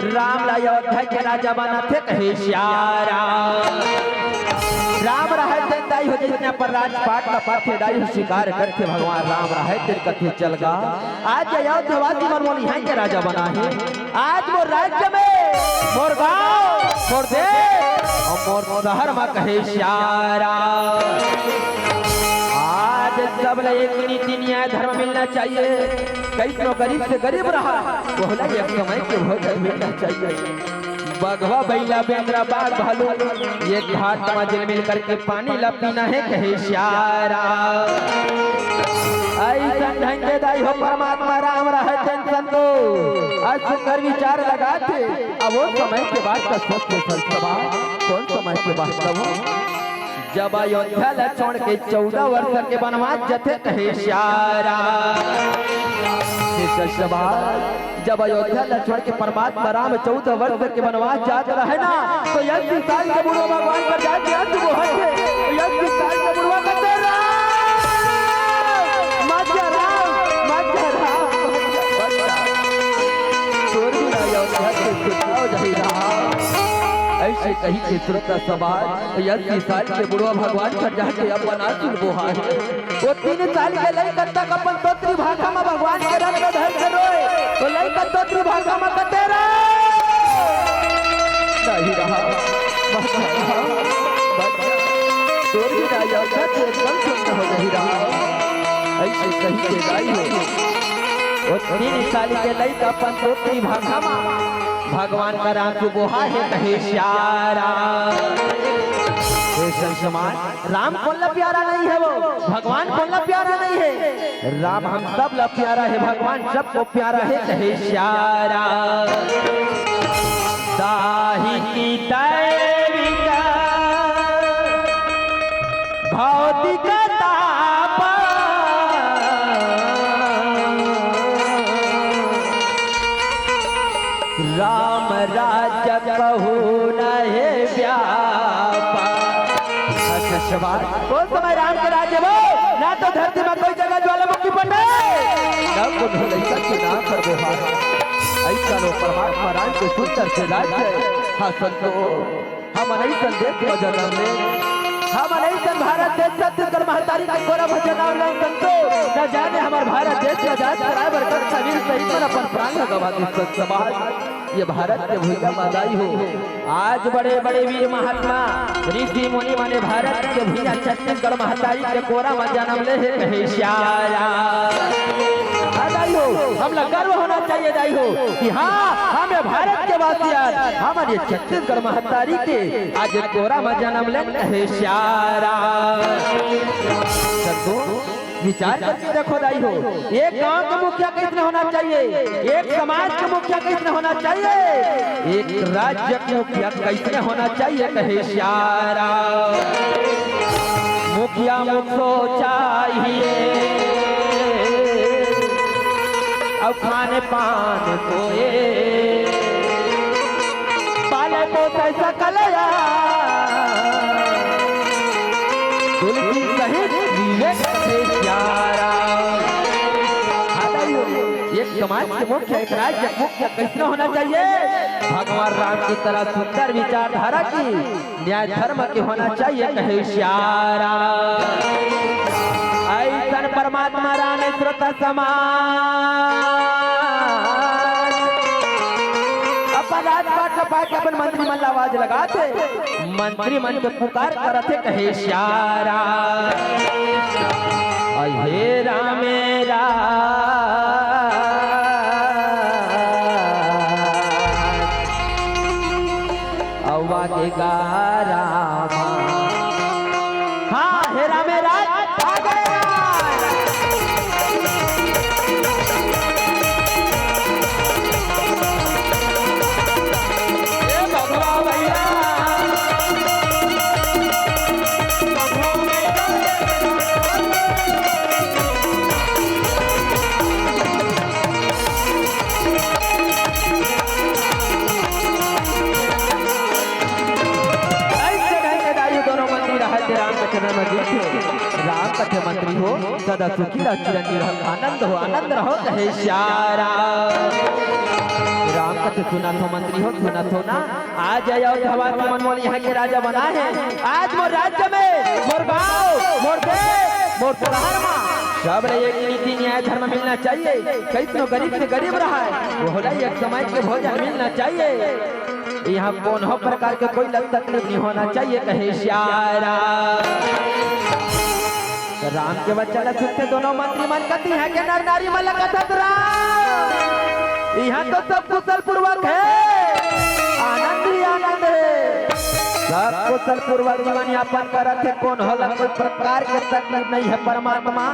राम ला अयोध्या के राजा बनाथे, कहे सिया राम। राम रहे तेन दाई हो, जइसने अपन राजपाट ला पाथे दाई हो, शिकार करथे भगवान राम रहे तेन कथे चल गा। आज अयोध्या वासी मन मोला इहाँ के राजा बनाहे। आज मोर राज्य में, मोर गांव, मोर देश अउ मोर शहर म कहे सिया राम। आज सब ला एक नीति न्याय धर्म मिलना चाहिए। कइसनो गरीब से गरीब रहा, ओला एक समय के भोजन मिलना चाहिए। बघवा, बइला, बेंदरा, बाघ, भालू, एक घाट म जेन मिल करके पानी ला पीना हे, कहे सिया राम। अइसन ढंग के दाई हो परमात्मा राम रहे तेन संतो, आज सुंदर विचार लगाथे। अब ओ समय के बात का सोच के संत समाज, कोन समय के बात का वो? जब अयोध्या ला छोड़ के चौदह वर्ष के वनवास जथे, कहे सिया राम। हे संत समाज, जब अयोध्या ला छोड़ के परमात्मा राम चौदह वर्ष के वनवास जात रहे ना, तो अस्सी साल के बुढ़वा भगवान कर जाके अंत बोहत हे। अस्सी साल के बुढ़वा कहते, "राम, मत जा राम, मत जा राम, मत जा, मत जा। तोर बिना अयोध्या के सुनाओ जाही राम।" ऐसे कही के श्रोता समाज, अस्सी साल के बुढ़वा भगवान कर जाके अपन आंसू बोहा हे। वो तीन साल के लइका तक अपन तोतरी भाखा म भगवान के रंग धर के रोए। वो लइका तोतरी भाखा म कथे राम, नहीं रहा, बस रहा, बस रहा। तोर बिना अयोध्या के एकदम सुन्न हो गई राम। ऐसे कही के दाई हो। वो तीन साल के लइका अपन तोतरी भाखा म भगवान कर आंसू बोहा हे, कहे सिया राम। हे संत समाज, राम कोन ला प्यारा नहीं हे वो? भगवान कोन ला प्यारा नहीं हे? राम हम सब ला प्यारा हे, भगवान सबको प्यारा हे, कहे सिया राम। दाही की दैविका भौतिक ताप। राम राज्य कहू न हे व्यापा। अच्छा, शाबाश। कोन समय राम के राज्य हे वो? ना तो धरती म कोई जगह ज्वालामुखी फटे, ना कोनो लइका के नाम पर बोहा। अइसन ओ परमात्मा राम के सुंदर से राज्य हे। हाँ संतो, हमन अइसन देश म जनम ले, हमन अइसन भारत देश छत्तीसगढ़ महतारी के कोरा म जनम ले संतो, न जाने हमर भारत देश के आजाद कराए बर कतका वीर शहीद मन अपन प्राण ल गंवा दिस संत समाज। ये भारत के भुइयां म दाई हो, आज बड़े-बड़े वीर महात्मा, ऋषि मुनि मन भारत के भुइयां छत्तीसगढ़ महतारी के कोरा म जनम ले हे, कहे सिया राम। हाँ दाई हो, हमला गर्व होना चाहिए दाई हो कि हाँ, हम ये भारत के वासी आन, हमन ये छत्तीसगढ़ महतारी के आज ये कोरा म जनम लेन कहे सियारा। सद्गुरु विचार करके देखो दाई हो, एक गांव के मुखिया कइसने होना चाहिए, एक समाज के मुखिया कइसने होना चाहिए, एक राज्य के मुखिया कइसने होना चाहिए कहे सियारा। मुखिया मुखो चाहिए, अब खाने पान कोए, पाले पोसे सकल या, तुलसी सहित विवेक से प्यारा। हाँ दाई हो, एक समाज के मुखिया, एक राज्य के मुखिया कइसने होना चाहिए? भगवान राम की तरह सुंदर विचारधारा की, न्याय धर्म के होना चाहिए कहे सियारा। अइसन परमात्मा राम श्रोता समाज। अपन राजपाट ल पाके अपन मंत्री मन ला आवाज लगाथे, मंत्री मन के पुकार करथे कहे सियारा। अहे रामे राम। अउ आगे गा रामा। हाँ, हे रामे राज, आ गए राज। ए बघवा भैया। ऐसे ढंग के दाई दोनों मंत्री रहत हे राम कथे में मगन थे। राम कथे मंत्री हो, सदा सुखी रहो, चिरंजीव रहो, आनंद हो, आनंद रहो, कहे सियारा। राम कथे सुनत हो मंत्री हो, सुनत हो ना, आज अयोध्यावासी मन मोला यहाँ के राजा बनाए हे। आज मोर राज्य में, मोर गांव, मोर देश, मोर शहर में सब ले एक नीति न्याय धर्म मिलना चाहिए। कइसनो गरीब से गरीब रहय, वोला एक समय के भोजन मिलना चाहिए। यहाँ कोनो प्रकार के कोई ल तकलीफ नहीं होना चाहिए, कहे सियारा। राम के वचन ला सुनथे दोनों मंत्री मन कथे, यहाँ के नर नारी मन ला कथस राम, यहाँ तो सब कुशल पूर्वक हे, आनंद ही आनंद हे, सब कुशल पूर्वक जीवन यापन करत हे, कोनो ला कोई प्रकार के तकलीफ नहीं हे। परमात्मा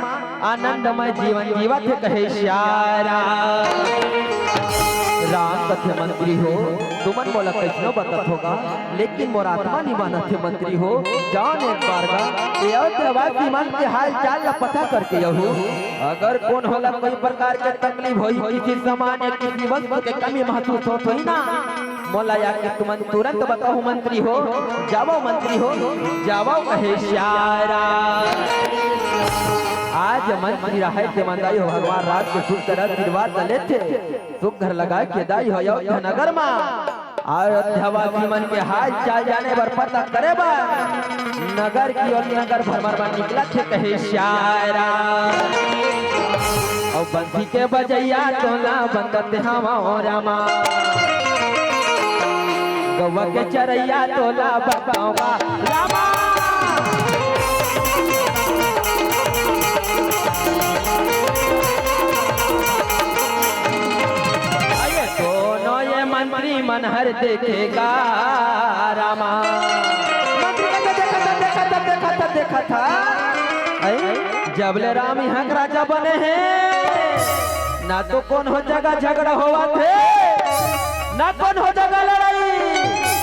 आनंदमय जीवन जीवत हे, कहे सियारा। राम कथे मंत्री हो, तुमन मोला कइसनो बतात हो गा, लेकिन मोर आत्मा नइ मानत हे मंत्री हो। जाओ न एक बार गा, ये अयोध्यावासी मन के हाल चाल ला पता करके आहू। अगर कोनो ला कोई प्रकार के तकलीफ होही, किसी सामान या किसी वस्तु के कमी महसूस होत होही ना, मोला आके तुमन तुरंत बताहू मंत्री हो, जावव मंत्री हो, जावव कहे सियारा। आज मंत्री रहय ते मन दाई हो, भगवान राम के सुंदर आशीर्वाद ल लेथे, सुघर लगा के दाई हो अयोध्या नगर मा अयोध्यावासी मन के हाल चाल जाने बर, पता करे बर नगर की ओर नगर भ्रमण बर निकलत हे कहे सियारा। अउ बंसी के बजइया तोला बंदत हवं रामा, गौवा के चरइया तोला बतावा रामा। अरे दोनों ये मंत्री मन हर देखे गा रामा। मंत्री मन तो देखत, देखत, देखत, देखत। अई, जब ले राम यहाँ के राजा बने हे, ना तो कोनो जगह झगड़ा होवत हे, ना कोनो जगह लड़ाई।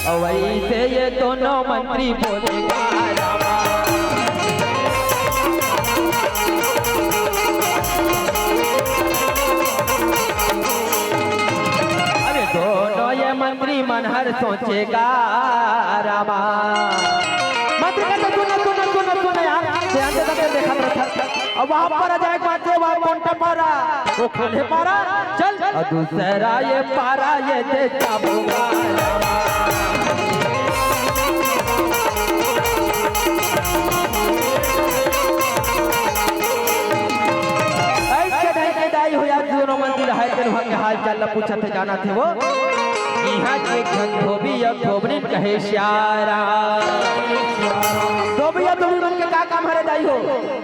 अउ वइसे ये दोनों मंत्री बोले गा रामा। अरे दोनों ये मंत्री मन हर सोचे गा रामा। मंत्री कहते, सुनो, सुनो, सुनो, सुनो यार, ध्यान से करके देखा था। अब वहाँ पर आ जाए, बात है, वहाँ कौन सा पारा? वो खाल्हे पारा, चल। अउ दूसरा ये पारा, ये दे चाबुआ। ऐसे ढंग के दाई हो यार, दोनों मंत्री रहय तेन वहाँ के हाल चाल ला पूछत हे, जानत हे वो। इहाँ के एक झन धोबी अउ धोबनिन कहे सियारा। धोबी अउ धोबनिन के का काम हरे दाई हो?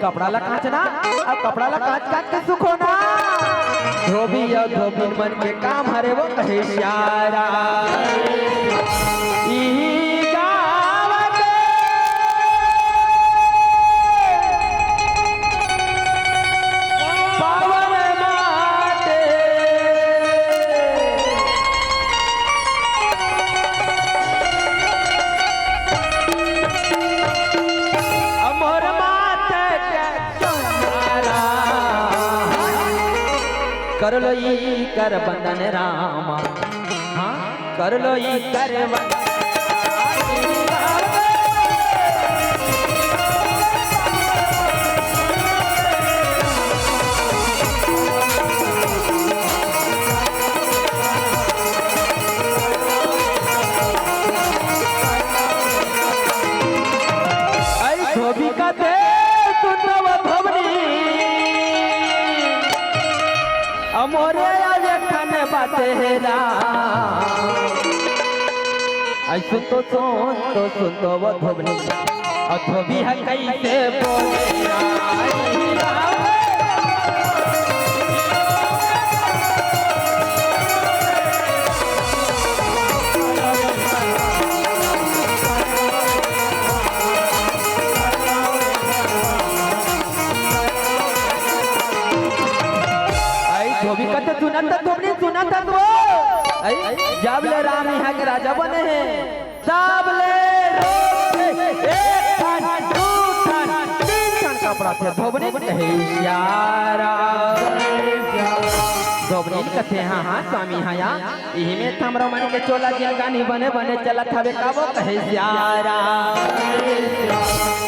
कपड़ा ला कांचना, अउ कपड़ा ला कांच कांच के सुखोना। धोबी अउ धोबिन मन के काम हरे वो कहे सियारा। ई गाँव के पावन माते। अमर माते के तुम्हारा। कर लो ई कर बंधन रामा, हाँ, कर लो ई कर बंधन। आई धोबी कथे सुनव धोबनी, अमोरे आवे खाने बाते हे राम। आई सुन तो सुन तो सुन तो वो धोबनी, अउ धोबी ह कइसे बोले राम। आई धोबी कथे सुनत त धोबनी सुनत त वो। आई जब ले राम इहाँ के राजा बने हे, तब ले रोज एक ठन, दू ठन, तीन ठन कपड़ा थे धोबनी कहे सियारा। धोबनी कथे हाँ हाँ स्वामी हाँ या। इही में थमरो मन के चोला जिनका नी बने बने चलत हवे का वो कहे सियारा।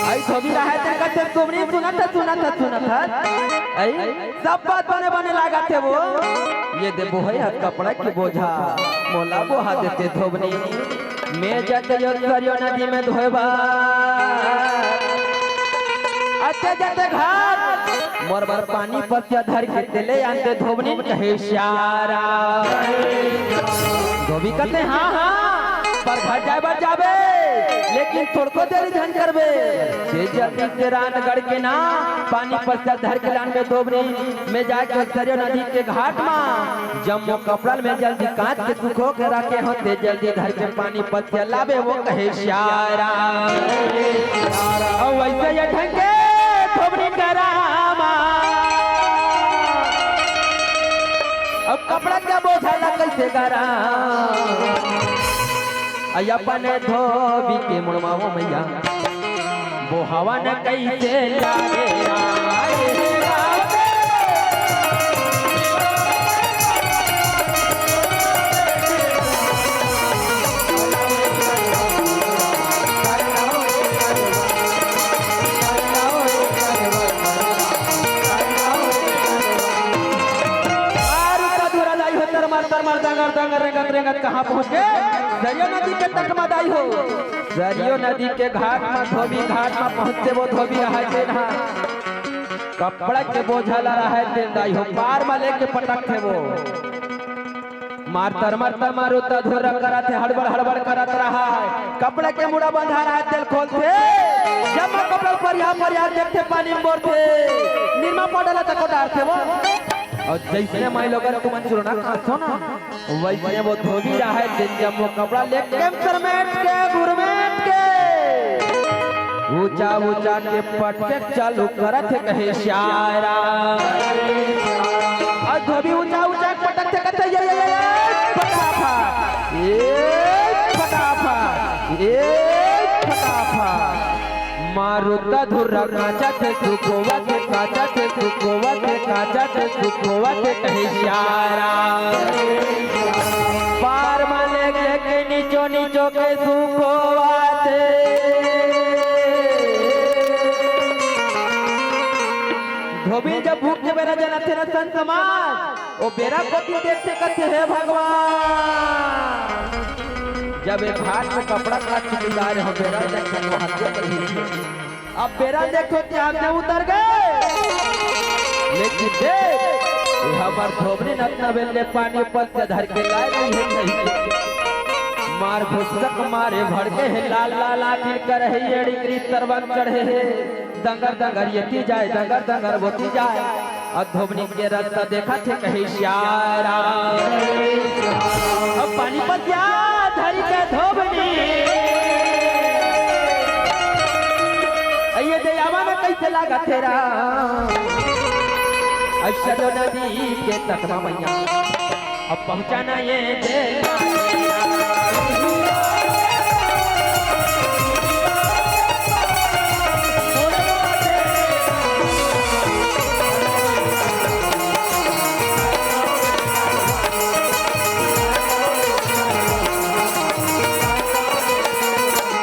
आई धोबी रहय ते कथे धोबनी सुनत ह, सुनत ह, सुनत ह। आई सब बात बने बने लागत हे वो। ये दे बोहई हत कपड़ा के बोझा, मोला बोहा देते धोबनी। मैं जाते यो सरयो नदी में धोए बर। अते जाते घर मोर बर पानी पसिया धर के तेले आनते धोबनी कहे सियारा। धोबी कथे हाँ हाँ, पर घर जाए बर जाबे, लेकिन थोड़को देरी झन करबे। ते जल्दी से रांधगढ़ के ना पानी पसिया धर के लानबे धोबनी। मैं जाके सरयो नदी के घाट मा जम्मो कपड़ा में जल्दी कांच के सुखो के रखे हो, ते जल्दी धर के पानी पसिया लाबे वो कहे सियारा। अउ वइसे ये ढंग के धोबनी करामा, अउ कपड़ा के बोझा ला कइसे गरा। आई अपन धोबी के मुड़मा वो मैया, बोहावन कइसे लागे राय। मार उता धुरा लाई हो, तरमर, तरमर, दंगर, दंगर, रेंगत, रेंगत कहाँ पहुँच गे? सरयो नदी के तट मा दाई हो। सरयो नदी के घाट मा, धोबी घाट मा पहुँचते वो धोबी रहय तेन हा कपड़ा के बोझा ला रहय तेन दाई हो, पार मा लेके पटकथे वो। मार तरमर तरमर उता धुरा करत हे, हड़बड़ हड़बड़ करत रहय। कपड़ा के मुड़ा बंधा रहय तेल खोलथे, जम्मो कपड़ा परिया परिया देखथे, पानी म बोरथे, निरमा पाउडर ला तको डारथे वो। अउ जइसने माईलोगन तुमन चुरना खाथो ना, वइसने वो धोबी रहय तेन जम्मो कपड़ा लेके समेट के घुरमेट के ऊंचा ऊंचा के पटके चालू करत हे कहे सियारा। अउ धोबी ऊंचा ऊंचा के पटकथे कथे ये, ये, ये, ये, फटाफट, ये, फटाफट, ये, फटाफट। मार उता धुरा कांचथे सुखोवथे, कांचथे सुखोवथे, कांचथे सुखोवथे कहे सियारा। पार मा लेके नीचो नीचो के सुखोवथे। धोबी जब भूख के बेरा जनाथे ना संत समाज, ओ बेरा कोती देखथे कथे, "हे भगवान, जब एक हाथ में कपड़ा काट के डाले हो, बेरा देख के वो हत्या कर दी।" अब बेरा देखो कि आग में उतर गे, लेकिन देख, ये हमर धोबरी नतना बेल ले पानी ऊपर से धर के लाए नहीं है कहीं। मार भुसक मारे भड़के हे, लाल लाल आखिर कर हे, एड़ी करी तरवन चढ़े हे, दंगर दंगर येती जाए, दंगर दंगर बोती जाए। अउ धोबनी के रस्ता देखत हे कहे सियारा। अब पानी पतिया धरी के धोबनी, अइये दे आवा ना कइसे लागत हे राम। अउ सरयू नदी के तट म मइया अब पहुँचाना ये दे।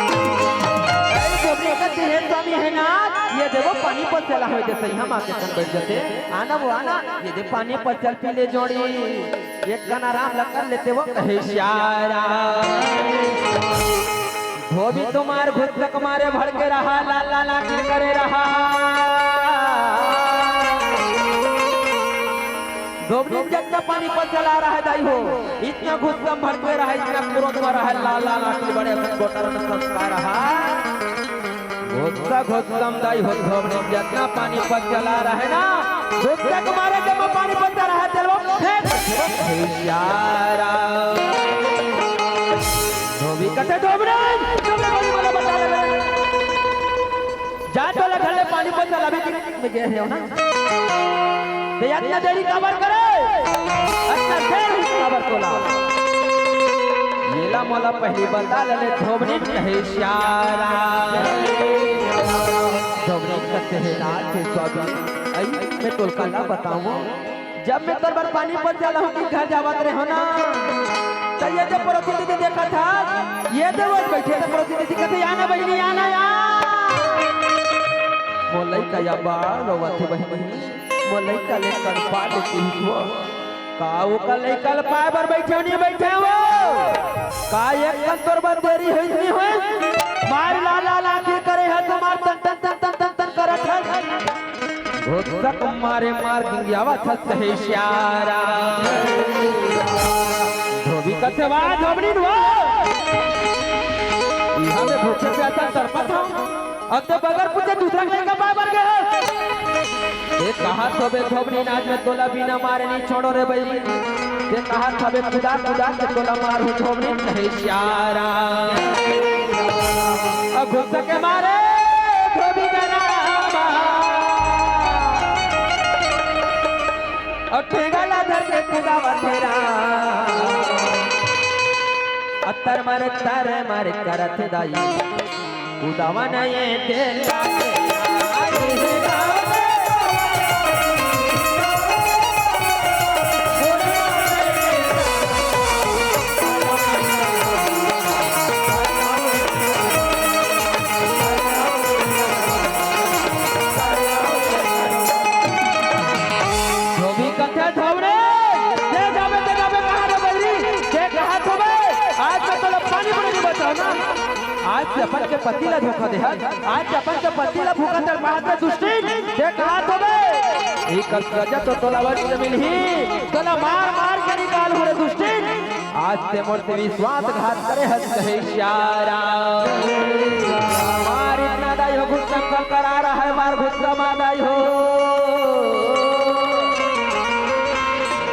अरे, जोबरी कथे, "हे स्वामी, हे नाथ, ये दे वो पानी पतिया ला होय दे सही, हम आके संग बैठ जाते। आना वो, आना, ये दे पानी पतिया पी ले जोड़ी।" एक कन आराम ला कर लेते वो कहे सियारा। धोबी तुम्हार घुसक मारे भड़के रहा, लाल लाल आँखी करे रहा। धोबनी में जितना पानी पतिया ला रहा है दाई हो, इतना गुस्सा में भड़के रहा है, इतना क्रोध में रहा है, लाल लाल आँखी बड़े असन गोटा रंग संस्कार रहा। घुस्सा घुस्सा में दाई हो, धोबनी में जितना पानी पतिया ला रहा है ना, घुस्सा के मारे जब पानी पतिया रहा है, चलो फेंक दे, फेंक दे, यारा। धोबी कथे, "धोबनी, धोबनी, धोबनी, बोलो, बता दे।" जा तोला घर ले पानी पतिया लाबे कि में गे हे ना। ते अतना देरी काबर करे? अतना देर काबर तोला? येला मोला पहिली बता ले, धोबनी कहे सियारा। धोबनी कथे हे नाथ हे स्वामी, अई मैं तोला काला बतावं। जब मैं तोर बर पानी पतिया लाहूं कि घर जावत रहे हो ना, त ये दे परोती दीदी देखत हा, ये दे वो बैठे दे परोती दीदी कथे, "आना बहिनी, आना, आ।" मोर लइका या बाल रोवत हे बहिनी, मोर लइका ले कन पा लेती हो। का वो का लइका ले पाए बर बैठे हो, नहीं बैठे हो? का एक कन तोर बर देरी होइस नहीं होइस? मार लाल लाल आँखी करे हे तुम्हार तन तन तन तन तन तन करत हे। घुसक मारे मार गिंगियावत हस कहे सियारा। धोबी कथे, "वाह धोबनी वाह।" इहाँ में भूखे प्यासा तड़पत हंव। अब तो बगैर पूछे दूसरा के लइका पाए बर गे हस। ते कहत होबे धोबनी, आज मैं तोला बिना मारे नहीं छोड़ों रे बहिनी। ते कहत होबे कुदा कुदा के तोला मारहूं धोबनी कहे सियारा। अब गुस्सा के मारे धोबी गरामा, अउ ठेंगा ला धर के कुदावत हे राम। अतर मारे तर मारे करत हे दाई, कुदावा नहीं ये तेला। धोबी कथे धोबरे, ते जाबे, ते जाबे कहाँ रे बहिरी? ते कहाँ थोबे? आज मैं तोला पानी पड़े नहीं बचाओ ना। आज ते अपन के पति ला धोखा दे हस, आज ते अपन के पति ला भूखा तड़पाहत हे दुष्टिन, ते कहाँ थोबे? एकर सजा तो तोला अवश्य मिलही, तोला मार मार के निकालहूं रे दुष्टिन। आज ते मोर से विश्वासघात करे हस कहे सियारा। मार इतना दाई हो, गुस्सा करा रहा है, मार गुस्सा मा दाई हो।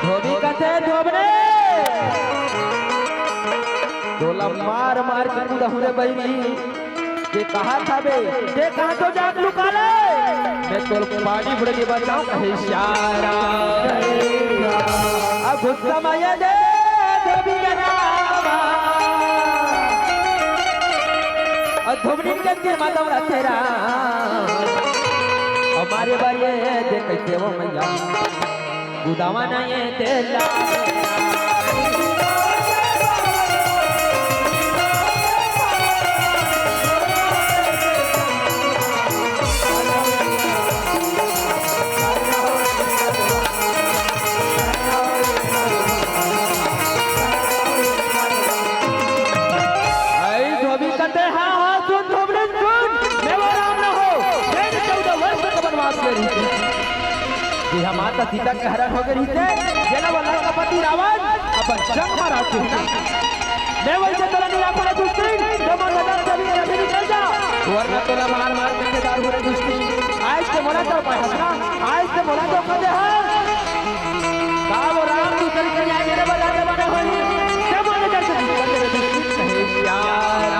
धोबी कथे धोबरे, तोला मार मार के कुदाहूं रे बहिरी। ते कहाँ थबे? ते कहाँ तो जात लुका ले? मैं तोर पानी बुड़े के बचाओं कहे सियारा। अब गुस्सा माया दे धोबी के रामा। अउ धोबनी के तीर माता उड़ा तेरा। हमारे बारे दे कैसे वो मैया। कुदावा नहीं ये तेला। आई धोबी कथे, हाँ, हाँ, सुन, धोबी सुन, मैं वो राम ना हो, मैं चौदह वर्ष का वनवास ले रही थी। ये हम माता सीता के हरण हो गए रहिते, जेला वो लंकापति रावण अपन जंग में राखे। मैं वैसे तोला नहीं राखूं रे दुष्टिन, तो मैं नजर से भी अभी निकल जा, वरना तोला मार मार के दारू रे दुष्टिन। आज के मोला तो पाए हस ना, आज से मोला धोखा दे हस। का वो राम दूसर के न्याय करे बर राजा बना होही? जब वो नजर से निकल गए, कहे श्याम।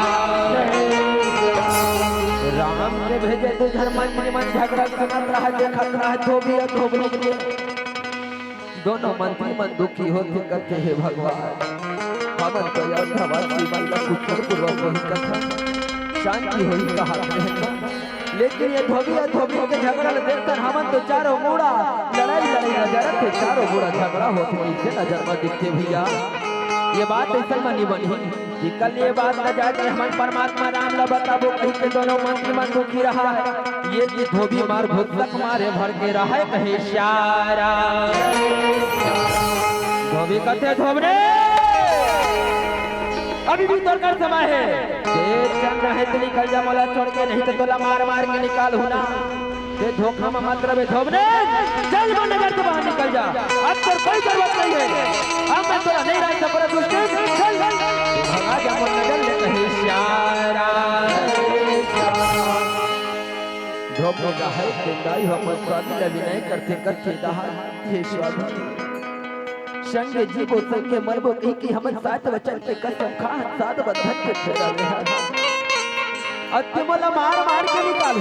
राम के भेजे दू झन मंत्री मन झगड़ा करत रहा, देखत रहा, धोबी अउ धोबी के। दोनों मंत्री मन दुखी होथे, कथे, "हे भगवान, हमन तो अयोध्यावासी मन ला कुशल पूर्वक होही कथन, शांति होही कहात रहेन, लेकिन ये धोबी अउ धोबी के झगड़ा ल देखथन, हमन तो चारों मुड़ा लड़ाई लड़ाई नजर आथे, चारों मुड़ा झगड़ा होथे, कइसे नजर म दिखथे भैया? ये बात अइसन म नी बनही।" निकल ये बात न जाके हमन परमात्मा राम ला बताबो कहिके दोनों मंत्री मन दुखी रहा। ये जी धोबी मार भुसक मारे भर के रहा कहे श्यारा। धोबी कथे धोबने, अभी भी तोर कर समय हे। तेज चंद रहे तो निकल जा मोला छोड़ के, नहीं तो तोला मार मार के निकाल हूँ ना। ते धोखा म मत रहे धोबने, चल मोर नजर से बाहर निकल जा, अब तोर कोई जरूरत नहीं है, अब मैं तोला नहीं राज सकरा दुष्ट, चल, भगा जा मोर नजर ले कहे श्यारा। धोबने का है पिंडाई हो अपन स्वामी ला विनय करथे कथे दहा, हे स्वामी। संगे जीबो संगे मरबो कहिके हमन सात वचन के कसम खाहन, सात बंधन के फेरा लेहन। अति मोला मार मार के निकाल।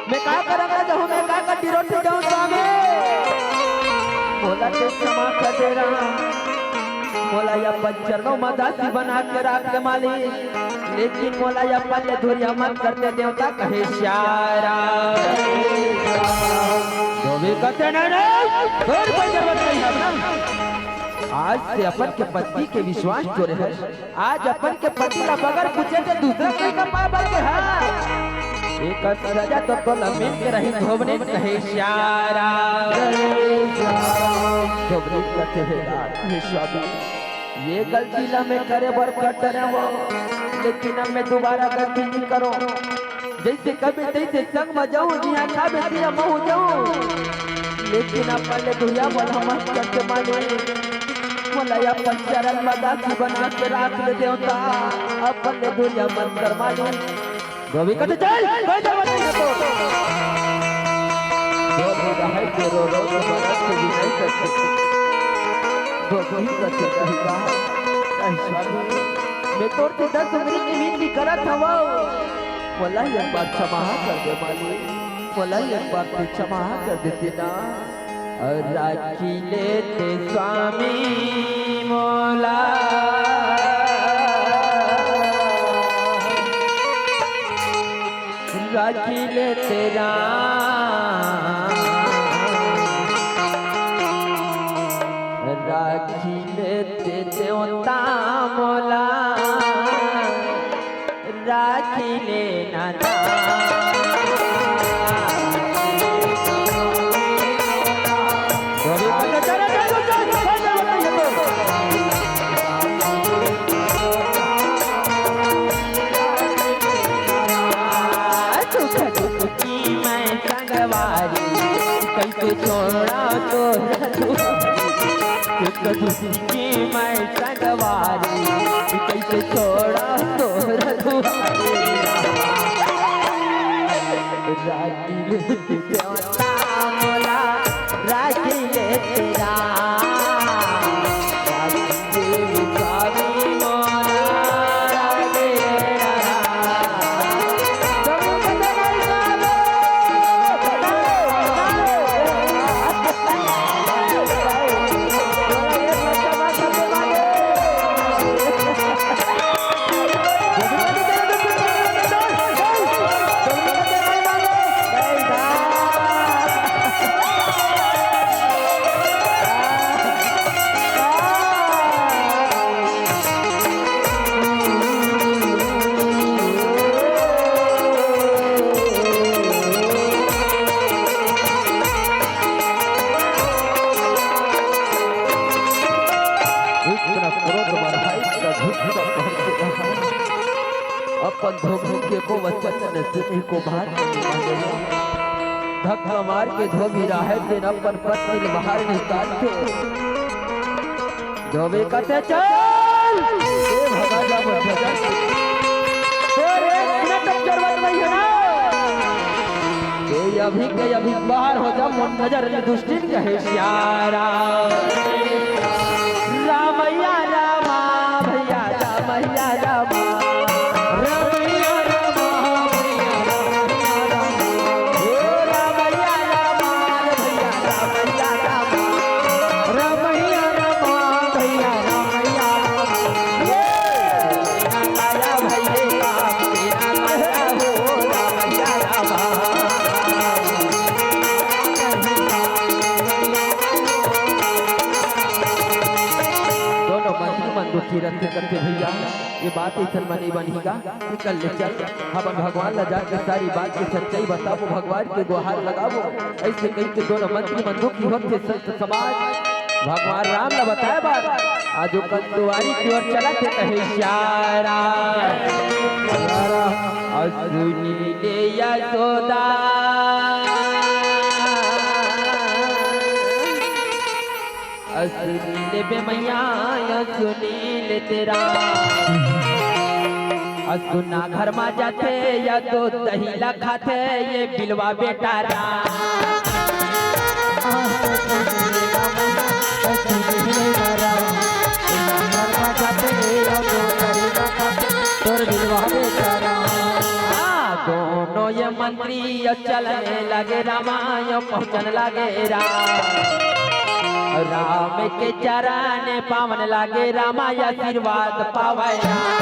मैं का करंगा जहूँ, मैं का कटी रोटी जाऊँ स्वामी। मोला ते क्षमा कर दे राम। मोला या पंचरनो मदासी बना के राख दे मालिक। लेकिन मोला अपन ले धुरिया मत करते देवता कहे श्यारा। धोबी कथे नहीं नहीं, तोर कोई जरूरत नहीं है ना। आज से अपन के पति के विश्वास तोरे है, आज अपन के पति ला बगर पूछे से दूसरा कोई का पाए बर के है। एक सजा तो तोला मिल के रही धोबनी कहे श्यारा। धोबनी कथे हे राम, हे स्वामी। ये गलती ला मैं करे बर कट रहे हो, लेकिन अब मैं दोबारा गलती नहीं करो। जैसे कभी तैसे संग में जाऊँ, जिहाँ खाबे तिहाँ महू जाऊँ, लेकिन अपन ले दुरिया मोला मत कर दे मालिक। मोला अपन चरण में दासी बना के राख ले देवता, अपन ले दुरिया मत कर मालिक। धोबी कथे चल, कोई जरूरत नहीं है तो। धोबी रहे के रो रो के मदद के भी नहीं कर सकते। धोबी कथे कही का, नहीं स्वामी, मैं तोर से दस उंगली की विनती करत हवो। मोला एक बार क्षमा कर दे मालिक, मोला एक बार तू क्षमा कर देते ना। राखी लेते स्वामी मोला, राखी लेते राम, राखी लेते देवता मोला, राखी लेना ना। सुख दुख की मैं संगवारी, कैसे छोड़ा तो सुख दुख की मैं संगवारी, कैसे छोड़ा तो राखी लेते देवता मोला, राखी लेते राम। राखी देव स्वामी मोला, राखी लेना राम। इतना क्रोध बढ़ा, इतना घुटना पकड़ के रहा। अपन धोबी के को वचन न सुने, को बात नहीं माने। धक्का मार के धोबी राहे दिन अपन पत्नी ल बाहर निकालथे। धोबी कथे चल, ए भगा जा बच्चा। तोर एक मिनट जरूरत नहीं है ना। अभी के अभी बाहर हो जा, मोर नजर ले दुष्टिन कहे श्यारा। रामैया रामा, भैया रामैया रामा। रामैया रामा, भैया रामैया रामा। ओ रामैया रामा, भैया रामैया रामा। रामैया रामा, भैया रामैया रामा। ये रामैया भैया राम, रामैया हो, रामैया रामा। दोनों मंत्री मन दुखी रथे कथे भैया, ये बात अइसन म नइ बनही गा। निकल ले चल, हमन भगवान ला जाके सारी बात के सच्चाई बताबो, भगवान के गुहार लगाबो। अइसे कहिके दोनों मंत्री मन दुखी होथे संत समाज। भगवान राम ला बताए बर आज ओ कंदुवारी के ओर चलत हे कहे श्यारा। अ सुनी ले यशोदा, अ सुनी ले बे मैया, अ सुनी ले तेरा। अ सुना घर मा जाथे या तो दही ला खाथे ये बिलवा बेटा राम। हाँ, दोनों ये मंत्री चलने लगे रामा, पहुँचन लगे राम। राम के चरण पावन लागे रामा, आशीर्वाद पावै राम।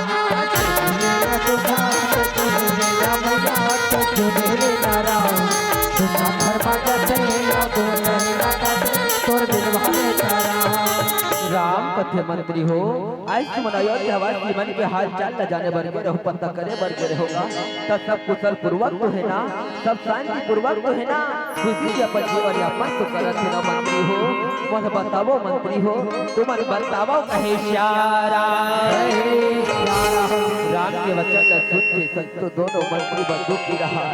राम कथे मंत्री हो, आज तुमन अयोध्या वासी मन के हाल चाल ल जाने बर गे रहो, पता करे बर गे रहो गा, त सब कुशल पूर्वक तो हे ना? सब शांति पूर्वक तो हे ना? खुशी से अपन जीवन यापन तो करत हे ना मंत्री हो? मोला बतावव मंत्री हो, तुमन बतावव कहे श्यारा। राम के वचन ल सुन के संतो दोनों मंत्री मन दुखी रहा।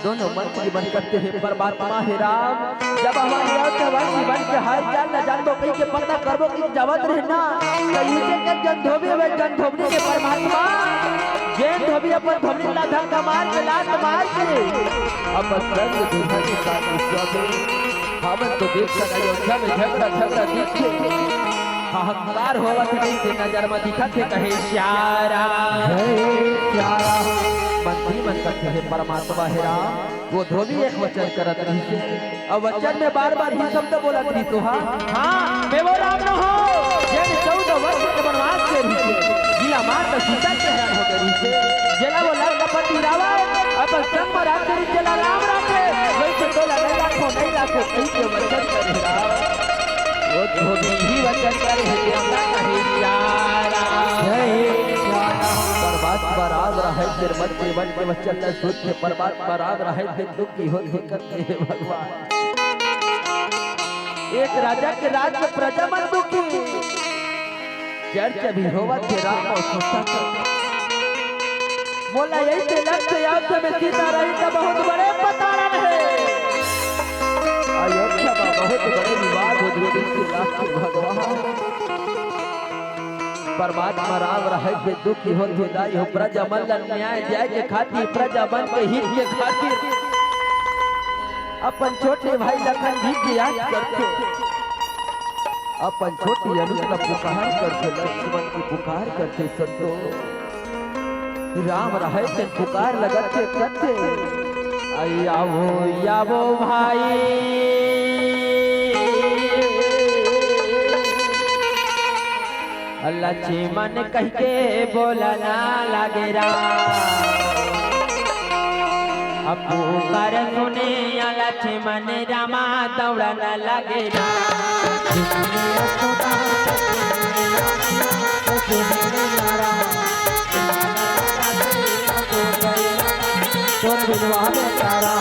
दोनों मंत्री मन कथे हे परमात्मा हे राम, जब हमन अयोध्या वासी मन के हाल चाल ल जानबो कहिके पता करबो कहिके जावत रहे ना, त इही के जन धोबी हवय, जन धोबनी के परमात्मा, जेन धोबी अपन धोबनी ला धक्का मार के, लात मार के, अपन संग दूल्हा के साथ स्वामी, हमन तो देख सकत अयोध्या में झगड़ा, झगड़ा दिखथे, हाहाकार होवत हे, कइसे नजर म दिखत हे, कहे श्यारा। जय श्यारा। मंत्री मन कथे हे परमात्मा हे राम, वो धोबी एक वचन करत रहिसे, अउ वचन में बार-बार ही शब्द बोलत रहिस ओहा, हाँ, मैं वो राम न हो, जेन चौदह वर्ष के वनवास के रहिसे, जिला माता सीता के हरण हो गे रहिसे, जेला वो लंकापति रावण अपन संग म राखे रहिस, जेला राम राखे, वइसे तोला नइ राखों, नइ राखों, कहिके वचन करे राम। वो धोबी ही वचन करे हे, देवता कहे श्यारा। जय श्यारा। परमात्मा राम रहय तेन मंत्री मन के वचन ल सुन के परमात्मा राम रहय तेन दुखी होथे कथे हे भगवान। एक राजा के राज में प्रजा मन दुखी। चर्चा भी होवत हे राम अउ सीता के। मोला यही से लगथे अयोध्या में सीता रही त बहुत बड़े पतारन हे। अयोध्या में बहुत बड़े विवाद हो गए, इसके लाख के भगवान। परमात्मा राम रहय के दुखी होथे दाई हो, प्रजा मन ल न्याय दियाय के खातिर, प्रजा मन के हित के खातिर अपन छोटे भाई लखन जी के याद करथे, अपन छोटी अनुज ल पुकार करथे, लक्ष्मण की पुकार करथे संतो। राम रहय तेन पुकार लगत हे कथे, "अई आवो, आवो भाई।" लक्ष्मण कहिके बोलना लागे राम। अब पुकार सुने लक्ष्मण रामा दौड़न लागे राम। तोर बिनवा बेचारा।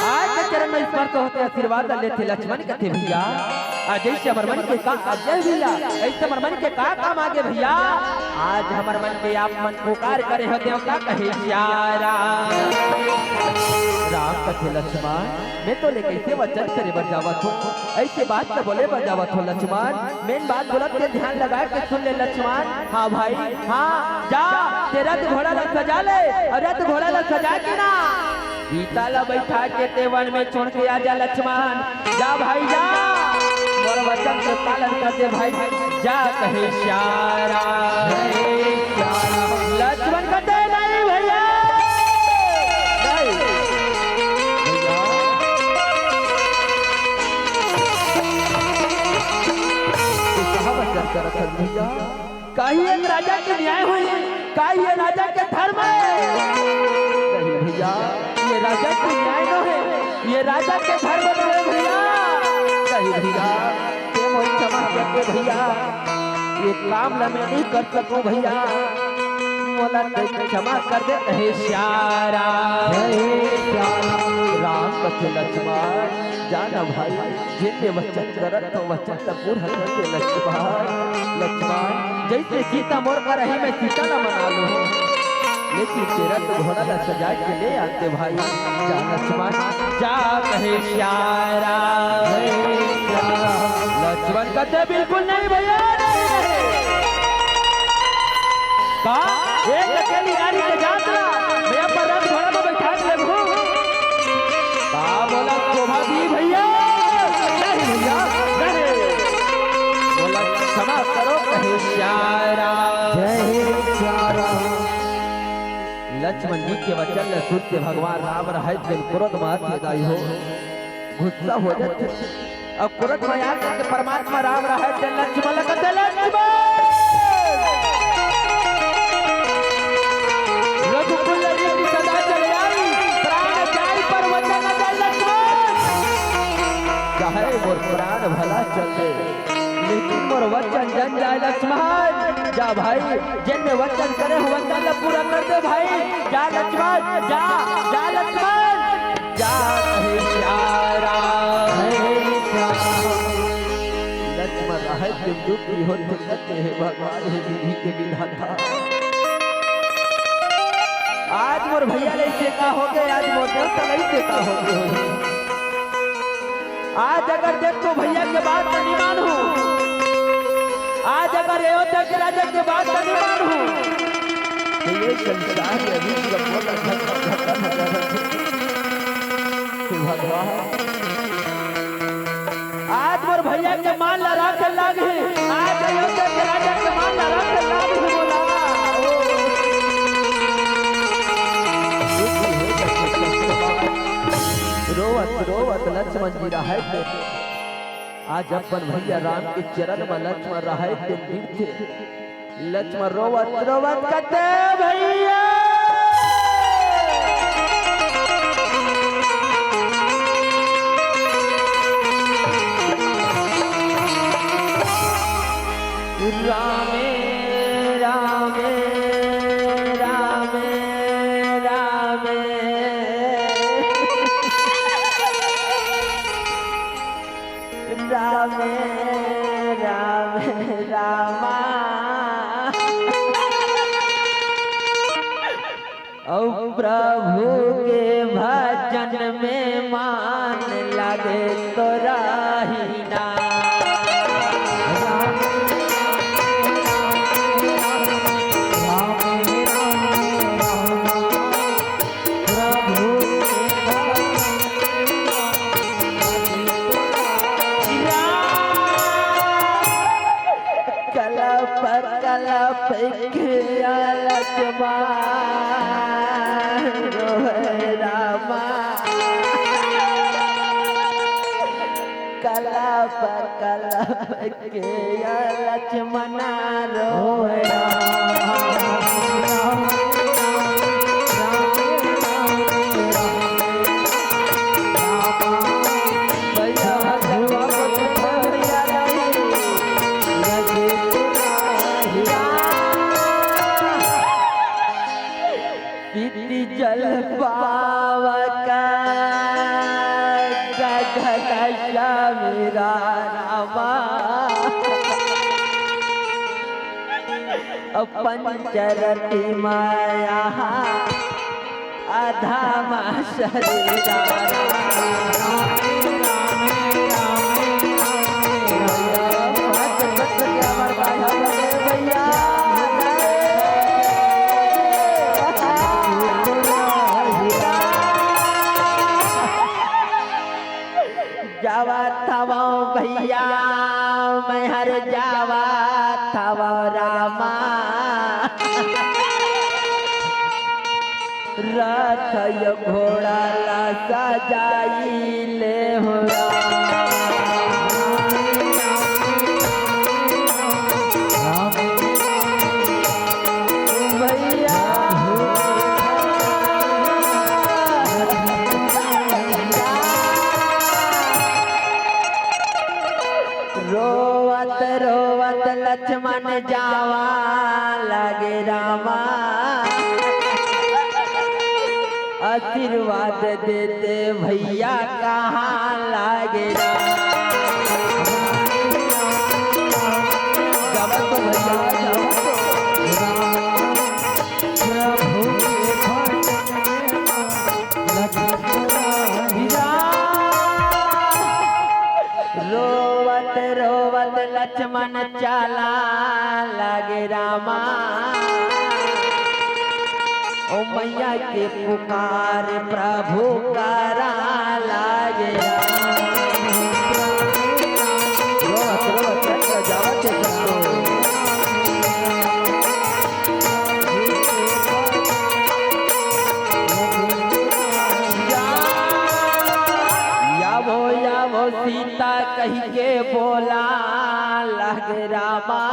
आज के चरण में स्पर्श होथे, आशीर्वाद लेथे लक्ष्मण कथे भैया। आज जैसे हमर मन के का, आज जय भैया, ऐसे हमर मन के का काम आगे भैया। आज हमर मन के आप मन पुकार करे हो देवता कहे श्यारा। राम कथे लक्ष्मण, मैं तोले कैसे वचन करे बर जावत हो, ऐसे बात तो बोले बर जावत हो लक्ष्मण। मेन बात बोलत के ध्यान लगा के सुन ले लक्ष्मण। हाँ भाई, हाँ, जा, ते रथ घोड़ा ला सजा ले, अउ रथ घोड़ा ला सजा के ना सीता ला बैठा के तैं वन में छोड़ के आ जा लक्ष्मण, जा भाई जा, मोर वचन के पालन कर दे भाई, जा कहे श्याम राम। लक्ष्मण कहते नहीं भैया, नहीं। भैया। तू कहाँ बचत करत हस भैया? का ये राजा के न्याय होही? का ये राजा के धर्म हे? नहीं भैया, ये राजा के न्याय नोहे, ये राजा के धर्म नोहे भैया। नहीं भैया, तैं मोर क्षमा कर दे भैया, ये काम ला मैं नहीं कर सकूं भैया, मोला तैं क्षमा कर दे कहे श्याम राम। राम कथे लक्ष्मण, जा ना भाई, जेन ले वचन करत हंव, वचन ला पूरा कर दे लक्ष्मण। लक्ष्मण, जइसे सीता मोर बर आही, मैं सीता ला मना लूं, लेकिन तें रथ घोड़ा ला सजा के ले आते भाई। जा लक्ष्मण, जा कहे श्याम राम। लक्ष्मण कहते, बिल्कुल नहीं भैया, नहीं, नहीं। का? एक अकेली नारी के जात ला, मैं अपन रथ घोड़ा में बैठा के लेबहूं? का बोला शोभा दी भैया? नहीं भैया, नहीं। बोला, क्षमा करो, कहे श्याम राम। लक्ष्मण जी के वचन ल सुन के भगवान राम रहत तेन क्रोध में आथे दाई हो, गुस्सा हो जाथे। अब क्रोध में आके परमात्मा राम रहत तेन लक्ष्मण ल कहथे, लक्ष्मण! रघुकुल रीति सदा चल आई, प्राण जाई पर वचन न जाय लक्ष्मण। चाहे मोर प्राण भला चल दे, लेकिन मोर वचन झन जाय लक्ष्मण। जा भाई, जेन मैं वचन करे हंव, वचन ला पूरा कर दे भाई। जा लक्ष्मण, जा, जा लक्ष्मण, जा कहे श्याम राम। लक्ष्मण रहत तेन दुखी होथे, कहथे, हे भगवान, हे विधि के विधाता, आज मोर भैया ला अइसे का होगे, आज मोर देवता ला अइसे का होगे। आज अगर देख तो भैया के बात ला नहीं मानहूं, आज अगर अयोध्या के राजा के बात ला नहीं मानहूं, तो ये संसार में अभी सब बोला धक्का, धक्का, धक्का, धक्का। हे भगवान, आज मोर भैया के मान ला राखे लागही, आज अयोध्या के राजा के मान ला राखे लागही मोला। रोवत, रोवत लक्ष्मण जी रहत हे। आज अपन भैया राम के चरण म लक्ष्मण रहत हे, गिरथे। लक्ष्मण रोवत, रोवत कहथे, भैया। रामे, रामे, रामे, रामे। रामे, रामे, रामा। अउ प्रभु के भजन में मान लागे तो राही ना। कलप कलप के लक्ष्मण रोए रामा। कलप कलप के लक्ष्मण रोए रामा। प्रीति जल पावक गगन समीरा रामा। पंचरति माया अधम शरीरा। जावत हव रामा, रथ यो घोड़ा ला सजाई ले हो रामा। भैया। रोवत रोवत लक्ष्मण जावा लागे रामा, आशीर्वाद देते भैया कहाँ लागे रामा। जावा तो भैया, जावा तो। प्रभु के भजन में लक्ष्मण। रोवत रोवत लक्ष्मण चाला लागे रामा, ओ मैया के पुकार प्रभु करा लागे रामा। रोवत रोवत चंद्र जावत संतो। या वो, या वो सीता कहि के बोला लागे रामा,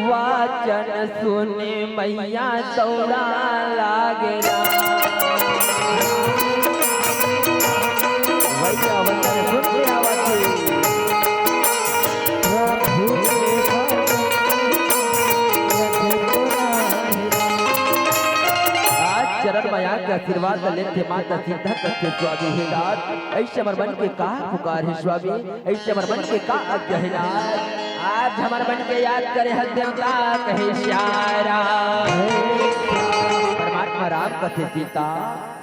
वाचन सुनि मैया दौड़ा लागे रामा। भैया वचन सुन के आवत हे। प्रभु के भजन में लगे पुरानी। आज चरण में आके आशीर्वाद लेथे माता सीता कथे स्वामी हे नाथ, ऐसे हमर मन के का पुकार हे स्वामी, ऐसे हमर मन के का आज्ञा हे नाथ। आज हमर मन के याद करे हर देवता कहे श्याम राम। परमात्मा राम कथे सीता,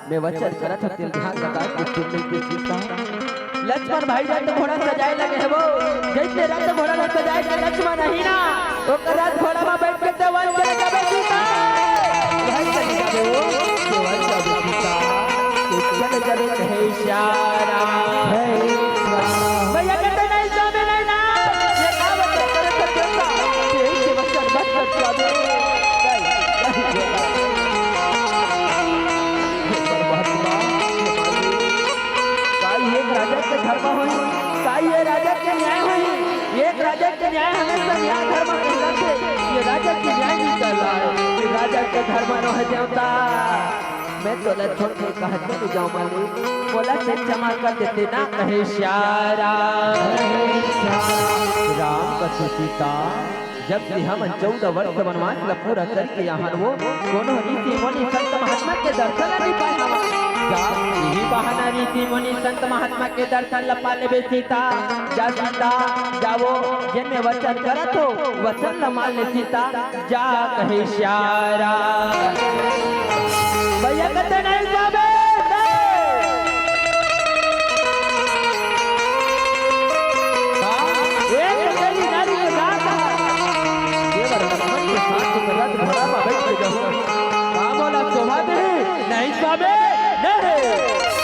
मैं वचन करत हँव, तेला ध्यान लगा के सुन ले सीता। लक्ष्मण भाई रथ घोड़ा सजाए लगे हे वो, जैसे रथ घोड़ा ला सजाए के लक्ष्मण अही ना, ओकर रथ घोड़ा में बैठ के तो वन चले जाबे सीता। भाई चले जाबे वो, तो वन जाबे सीता। तो चले जाबे कहे श्याम राम। भैया कहते नहीं जाबे नहीं ना, ये कहावत है, करे तो देवता, यही से वचन मत कर जाबे। नहीं, नहीं। परमात्मा, का ये एक राजा के धर्म होही? का ये राजा के न्याय होही? एक राजा के न्याय हमेशा न्याय धर्म कहलाथे। ये राजा के न्याय नहीं कहलाय, ये राजा के धर्म नोहे देवता। मैं तोला छोड़ के कहाँ चले जाऊँ मालिक? मोला क्षमा कर देते ना कहे श्याम राम। राम कथे सीता, जब से हमन चौदह वर्ष वनवास ला पूरा करके आहन वो, कोनो ऋषि मुनि संत महात्मा के दर्शन ला नहीं पाए हवन। जा, यही बहाना ऋषि मुनि संत महात्मा के दर्शन ला पा लेबे सीता। जा सीता, जा वो जेन में वचन करत हो, वचन ला मान ले सीता। जा कहे श्याम राम। भैया कहते नहीं जाबे, नहीं। हाँ, एक अकेली नारी के साथ देवर लक्ष्मण के साथ में रथ घोड़ा में बैठ के जाऊँ। का मोला शोभा दे? नहीं स्वामी, नहीं।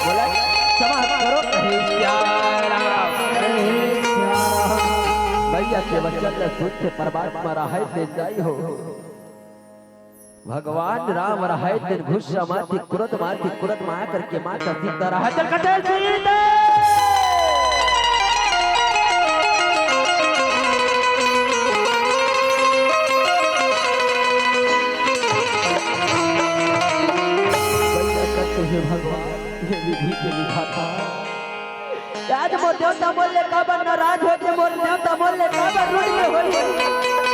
बोला, क्षमा करो, कहे श्याम राम। भैया के वचन ला सुन के परमात्मा राहत दे जाई हो। भगवान राम रहय तेन गुस्सा माथी, क्रोध माथी, क्रोध मा करके माता सीता रहय तेन कथे सीता। भैया कथे हे भगवान, हे विधि के विधाता। आज मोर देवता मोर ले काबर नाराज होथे, मोर देवता मोर ले काबर रूठ के होही।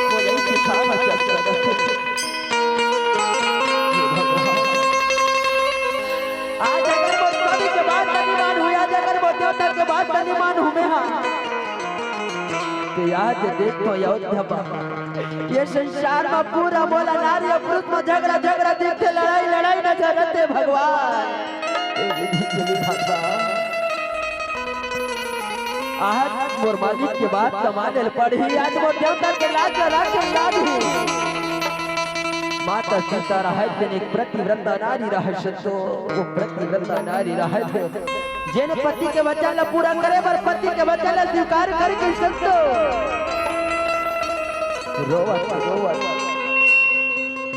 मोर ले सिखा मत चल। आज अगर मोर स्वामी के बात नहीं मानहूँ, आज अगर मोर देवता के बात नहीं मानहूँ मैं हा, तो आज देखो अयोध्या बा, ये संसार में पूरा मोला नारी और पुरुष में झगड़ा, झगड़ा दिखथे, लड़ाई, लड़ाई नजर आथे भगवान। हे विधि के विधाता। आज मोर मालिक के बात त माने ल पड़ही, आज मोर देवता के लाज ल राखे ल लागही। माता सीता रहय तेन एक पतिव्रता नारी रहय संतो, वो पतिव्रता नारी रहय तेन जेन पति के वचन ला पूरा करे बर पति के वचन ला स्वीकार करके संतो रोवत रोवत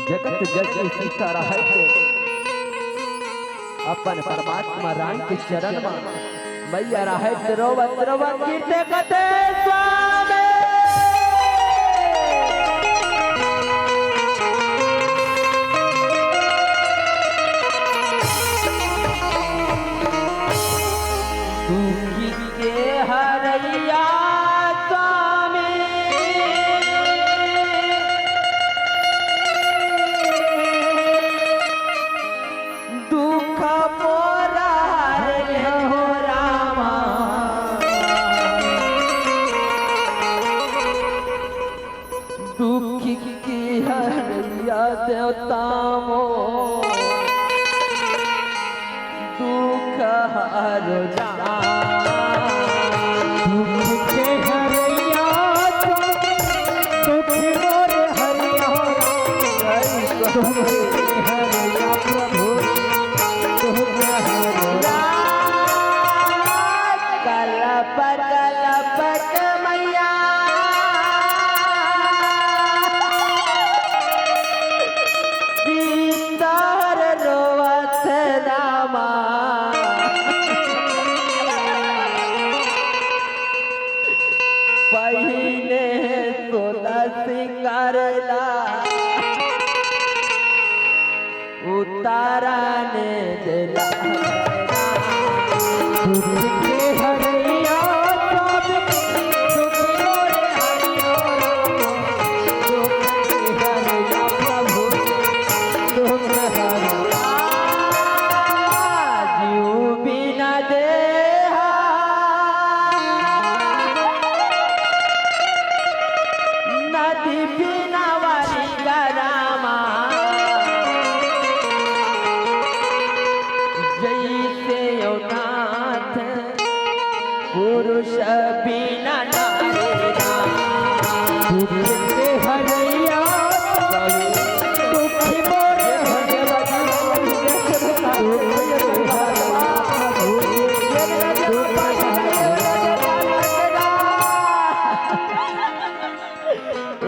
जगत जग के सीता राहय ते अपन परमात्मा राम के चरण मा मैया राहय ते रोवत रोवत कीर्ते कथे स्वामी। दुखी के हरैया स्वामी, दुख मोर हर ले हो रामा। दुख के हरैया देवता मोर, दुख हर जा। दुख के हरैया, दुख मोर हरैया, दुख के हरैया प्रभु, दुख हर जा। कलप कलप के मैया सीता हर रोवत रामा। पहिने सोला सिंगार ला उतारने देला। दुख के हरैया स्वामी, दुख मोरे हरैया, दुख के हरैया प्रभु, दुख हरैया। जीव बिना देहा नदी बिना वारी गरामा। जैसे यो नाथ पुरुष बिना नारी राम। दुख के हरैया, दुख मोरे हरैया, दुख के हरैया, दुख हरैया।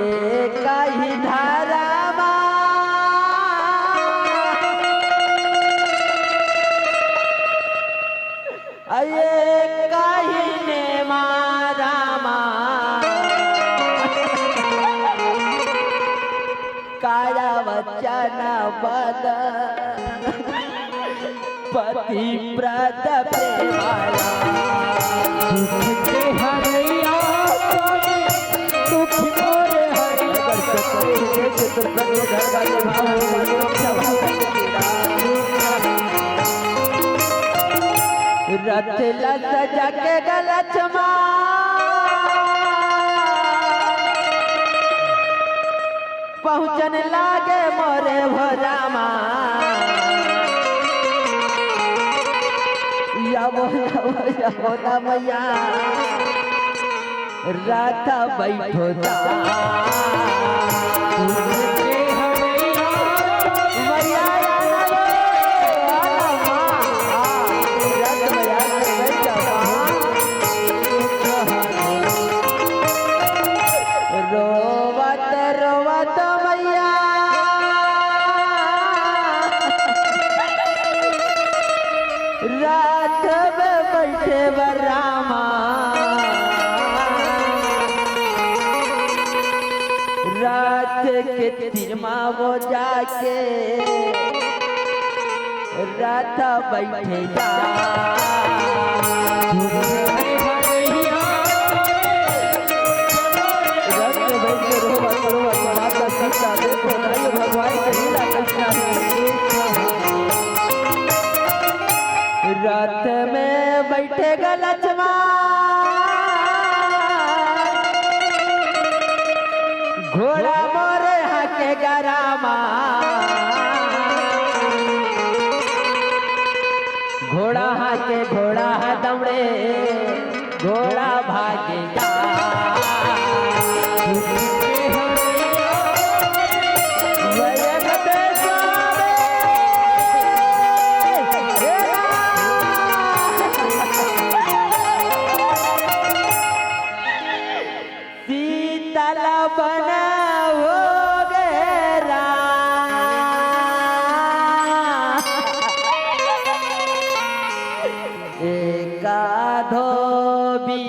एक ही धर्म अये कहिने मारा मा काया वचन बद पति प्रद प्रेमाला। दुख के हरैया स्वामी, दुख मोरे हरैया। रथ ला सजा के ग लक्ष्मण पहुँचन लागे मोरे भोरामा। या बोला, या बोला मैया। रथ बैठो ता। मैया आना रे, आना माँ, आ, रथ में आके बैठ जा माँ। रोवत रोवत मैया रथ में बैठे बर रामा, रथ के तीर मा वो जाके रथ बैठे जा। रथ में बैठ के रोवत रोवत माता सीता देखो नहीं भगवान के लीला कृष्णा। रथ में बैठे ग लक्ष्मण, घोड़ा मोरे हाके ग रामा। घोड़ा हाके घोड़ा हा दौड़े, घोड़ा भागे गा। बन हो गे राम। एका धोबी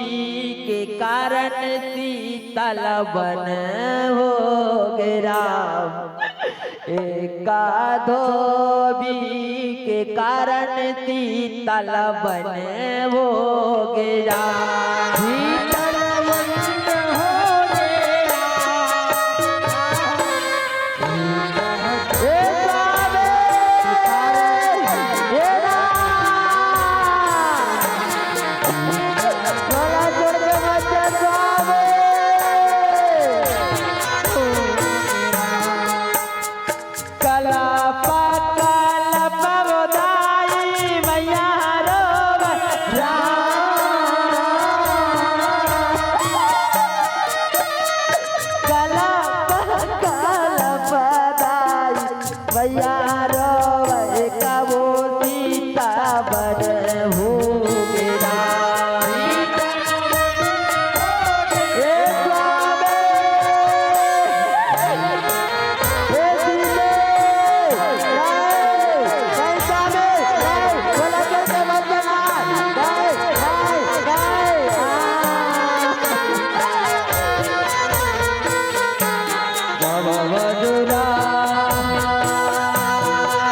के कारण सीतल बन हो गे राम। एका धोबी के कारण सीतल बन हो गे राम। सीतल बन हो गे राम। ए स्वामी, ए राम। गला जोड़ के बच्चा स्वामी। कलप कलप वो दाई मैया रोवे राम। कलप कलप दाई मैया रोवे कबो सीता बन हो गे राम। ए स्वामी, ए सीते, राय, कैसा में, राय, बोला कैसे बचना, राय, राय, राय, आ। राम मधुरा,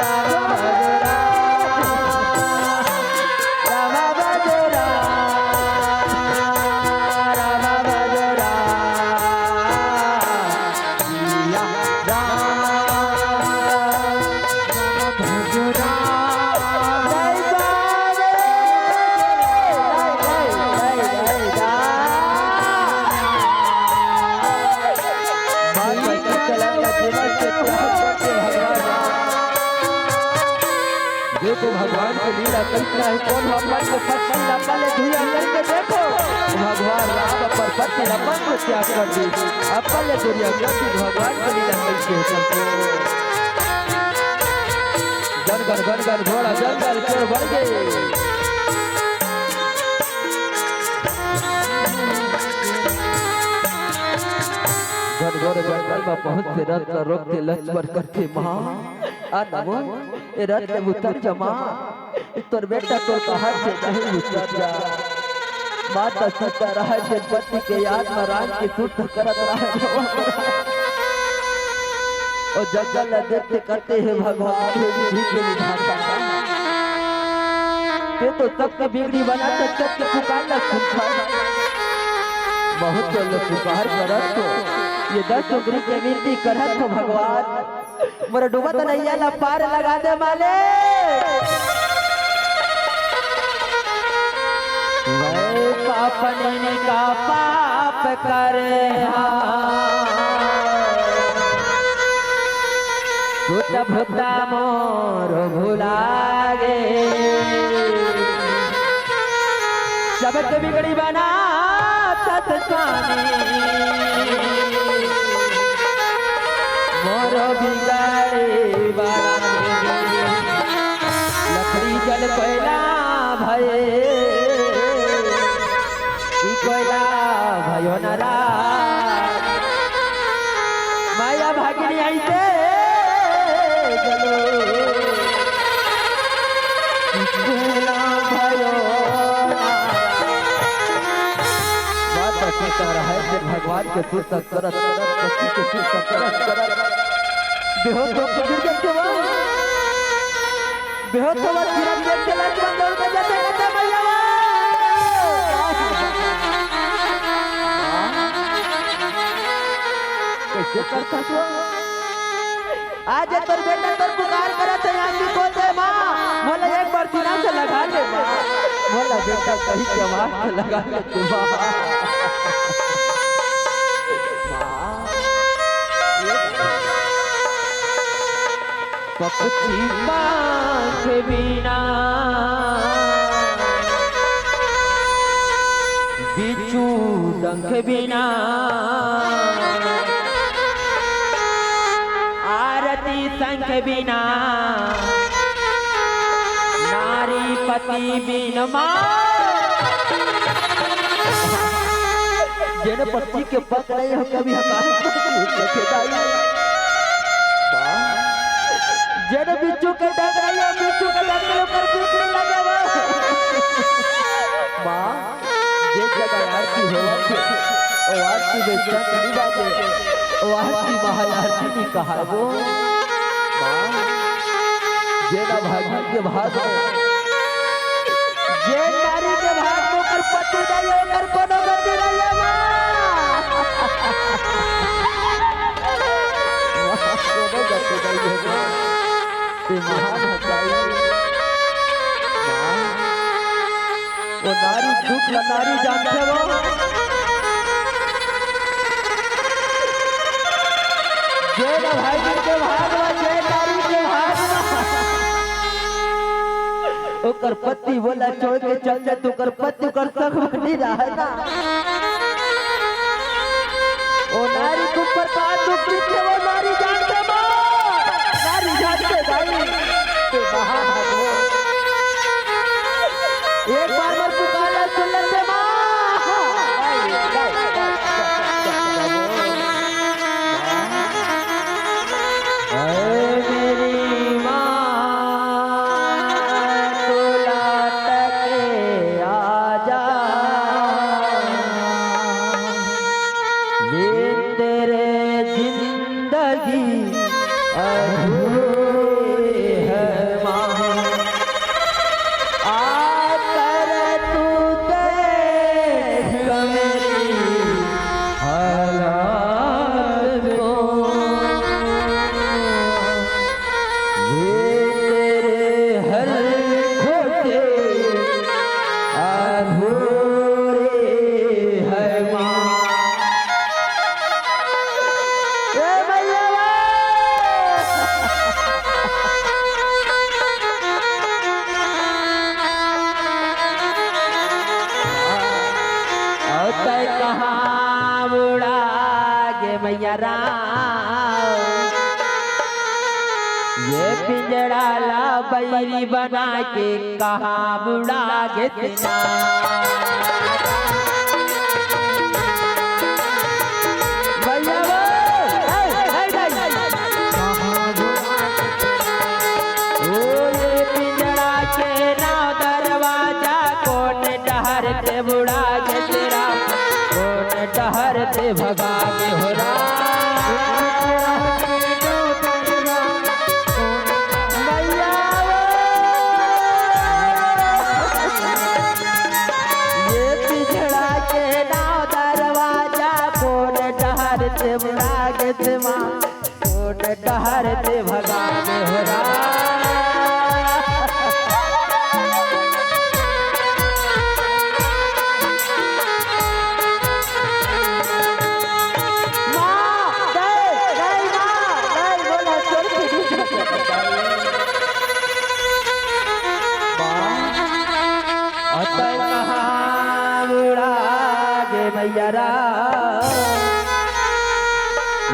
राम मधुरा, राम मधुरा, राम मधुरा। या राम, राम मधुरा। जय बाबा। जय, जय, जय, जय राम। माँ शक्ति कला का जीवन से प्यार करके भगवान, देखो भगवान की लीला कितना है। कौन भगवान के पत्नी लपल ले धुइया करके देखो, भगवान राम पर पत्नी लपल को त्याग कर दी, अपल ले दुनिया कर दी। भगवान की लीला कैसे है सबको। गन गन गन गन घोड़ा जंगल के बढ़ गए। घनघोर जंगल में पहुंच के रथ ला रोक के लक्ष्मण करके माँ, आ नमो, ए रथ ले उतर जा माँ, तोर बेटा तोर कहार से नहीं उतर जा। माता सीता राय के पति के याद में राम के सुत करत रहे। ओ जंगल ला देखते करते हे भगवान, हे विधि के विधाता, ते तो सबके बिगड़ी बनात, सबके पुकार ला सुनत। बहुत तो लोग पुकार करत हो, ये दस उंगली के विनती करत हो भगवान, मोर डूबत नैया ला पार लगा दे मालिक। वै पापनिन का पाप करे हा, सुत भुता मोर भुला गे। सबके बिगड़ी बनात स्वामी, मोर बिगड़ी बनात। लकड़ी जल कोयला भये, कि कोयला भयो न राम। माया भागिनी ऐसे जलो, कि कोयला भयो न राम। माता सीता राय से भगवान के सुरता करत करत, पति के सुरता करत करत, बेहोश होके गिर गए थे वो। बेहोश होवत गिरत देख के लक्ष्मण दौड़ के जाते कहते, "मैया वो!" कैसे करता तू? आज तोर बेटा तोर पुकार करत हे, आँखी खोल दे माँ, मोला एक बार सीना से लगा ले माँ, मोला बेटा कही के आवाज से लगा ले तू माँ। पक्षी पंख बिना, बिच्छू डंख बिना, आरती शंख बिना, नारी पति बिन माँ। जेन पक्षी के पंख नहीं हो, कभी हकाश में नहीं उड़ सके दाई। जेन बिच्छू के डंक नहीं हो, बिच्छू के डंक ले ओकर बीख नहीं लगे वो। माँ, जे जगह आरती होवत हे, ओ आरती में चंद नहीं बाजे, ओ आरती महाआरती नहीं कहाय वो। माँ, जेन अभागिन के भाग में, जेन नारी के भाग में ओकर पति नहीं हे, ओकर कोनो गति नहीं हे माँ। माँ, कोनो गति नहीं हे माँ। ते महान हताई। माँ, ओ नारी दुख ला नारी जानथे वो। जेन अभागिन के भाग मा, जेन नारी के भाग मा ओकर पति वोला छोड़ के चल जाय, त ओकर पति ओकर संग बनी रहे ना। ओ नारी के ऊपर का दुख बीते, वो नारी जानथे वो। नारी जानथे दाई। ते महान हे वो। एक बार मोर पुकार ला सुन लेते माँ। ऐ मेरी माँ, तू लौट के आ जा। ये तेरे जिंदगी अधूरी है माँ। आकर तू देख मेरी हालत को। ये तेरे हर खोटे अधूरे है माँ। ए भैया, अउ तैं कहाँ उड़ा गे मैया राम? ये पिंजड़ा ला बैरी बना के कहाँ उड़ा गे तेना? भैया वो, ए, ए, ए, ए। ओ ये पिंजड़ा के नौ दरवाजा कोन डहर ते उड़ा गे तेना, कोन डहर ते भगा गे हो राम। भैया वो, ये पिंजड़ा के नौ दरवाजा कोन डहर ते उड़ा गे तेना, कोन डहर ते भगा गे हो राम। माँ, जय, जय माँ, जय बोला, चल के माँ, अतल कहाँ उड़ा गे मैया राम?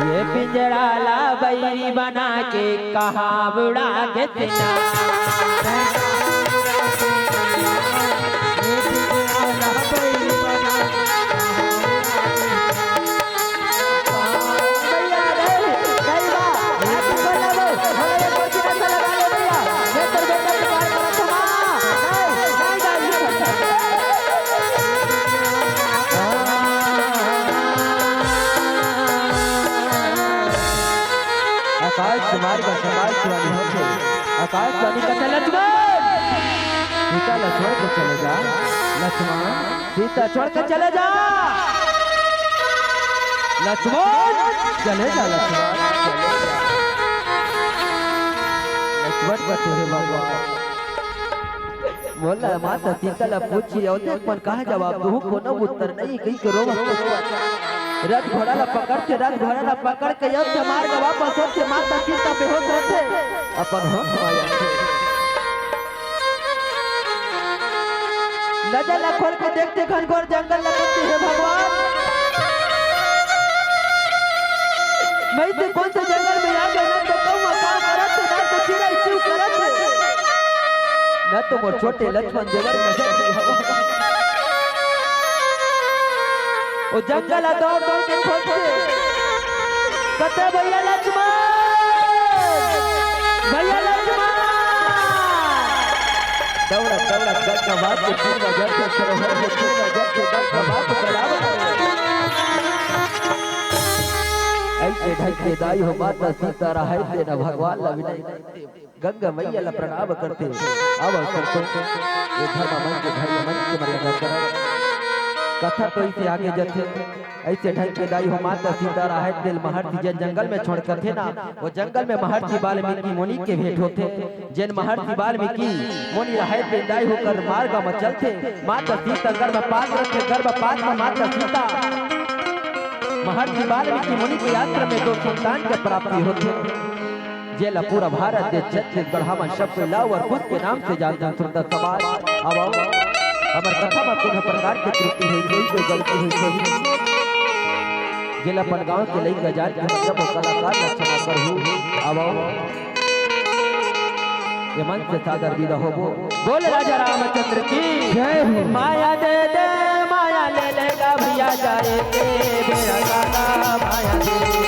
ये पिंजड़ा ला बैरी बना के कहाँ उड़ा गे तेना? आकाशवाणी का, आकाशवाणी होथे। आकाशवाणी का, लक्ष्मण, सीता ला छोड़ के चले जा, लक्ष्मण, सीता छोड़ के चले जा, लक्ष्मण, चले जा, लक्ष्मण, चले जा। लक्ष्मण का तुहे भगवान। मोला माता सीता ला पूछी, अउ देख मन कहाँ जवाब दूँ, कोनो उत्तर नहीं, कहि के रोवत रथ घोड़ा ला पकड़थे, रथ घोड़ा ला पकड़ के अयोध्या मार्ग वापस होथे, माता सीता बेहोश रथे, अपन होश में आथे। नजर ला खोल के देखथे घनघोर जंगल ला, कथे, हे भगवान, मैं तो कौन से जंगल में आ गया, ना तो कौआ काव करत हे, ना तो चिरई चिव करत हे, ना तो मोर छोटे लक्ष्मण देवर नजर में हवय। ओ जंगल ला दौड़ दौड़ के खोजथे, कथे, "भैया लक्ष्मण, भैया लक्ष्मण।" दौड़त दौड़त गंगा माँ के तीर म जाथे, सरोवर के तीर म जाथे, गंगा माँ के प्रणाम करे। अइसे ढंग के दाई हो माता सीता राहय तेन भगवान ला विनय करथे। गंगा मैया ला प्रणाम करथे। अब अवसर तो ये धर्म मंच, धर्म मंच के मर्यादा कर। कथा तो इसे आगे जथे। अइसे ढंग के दाई हो माता सीता राहय तेल महर्षि जेन जंगल में छोड़ कथे ना, वो जंगल में महर्षि वाल्मीकि मुनि के भेंट होथे। जेन महर्षि वाल्मीकि मुनि राहय तेल दाई होकर मार्ग में चलथे। माता सीता गर्भपात रथे, गर्भपात में माता सीता महर्षि वाल्मीकि मुनि के आश्रम में दो संतान के प्राप्ति होथे। जेला पूरा भारत देश छत्तीसगढ़ हमन सब कोई लव और कुश के नाम से जानथन। सुंदर समाज, अब आओ, हमर कथा म कोनो प्रकार के त्रुटि होइस होही, कोई गलती होइस होही, जेला अपन गांव के लइका जान के हमर जम्मो कलाकार ला क्षमा करहू। अब आओ, ये मंच से सादर विदा होबो। बोल राजा रामचंद्र की जय हो। माया दे दे, माया ले लेगा भैया जाए के, बेड़ा काला माया दे दे।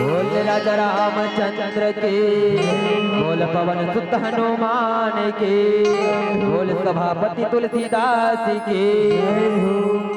बोल राजा रामचंद्र के, बोल पवन सुत हनुमान के, बोल सभापति तुलसीदास के।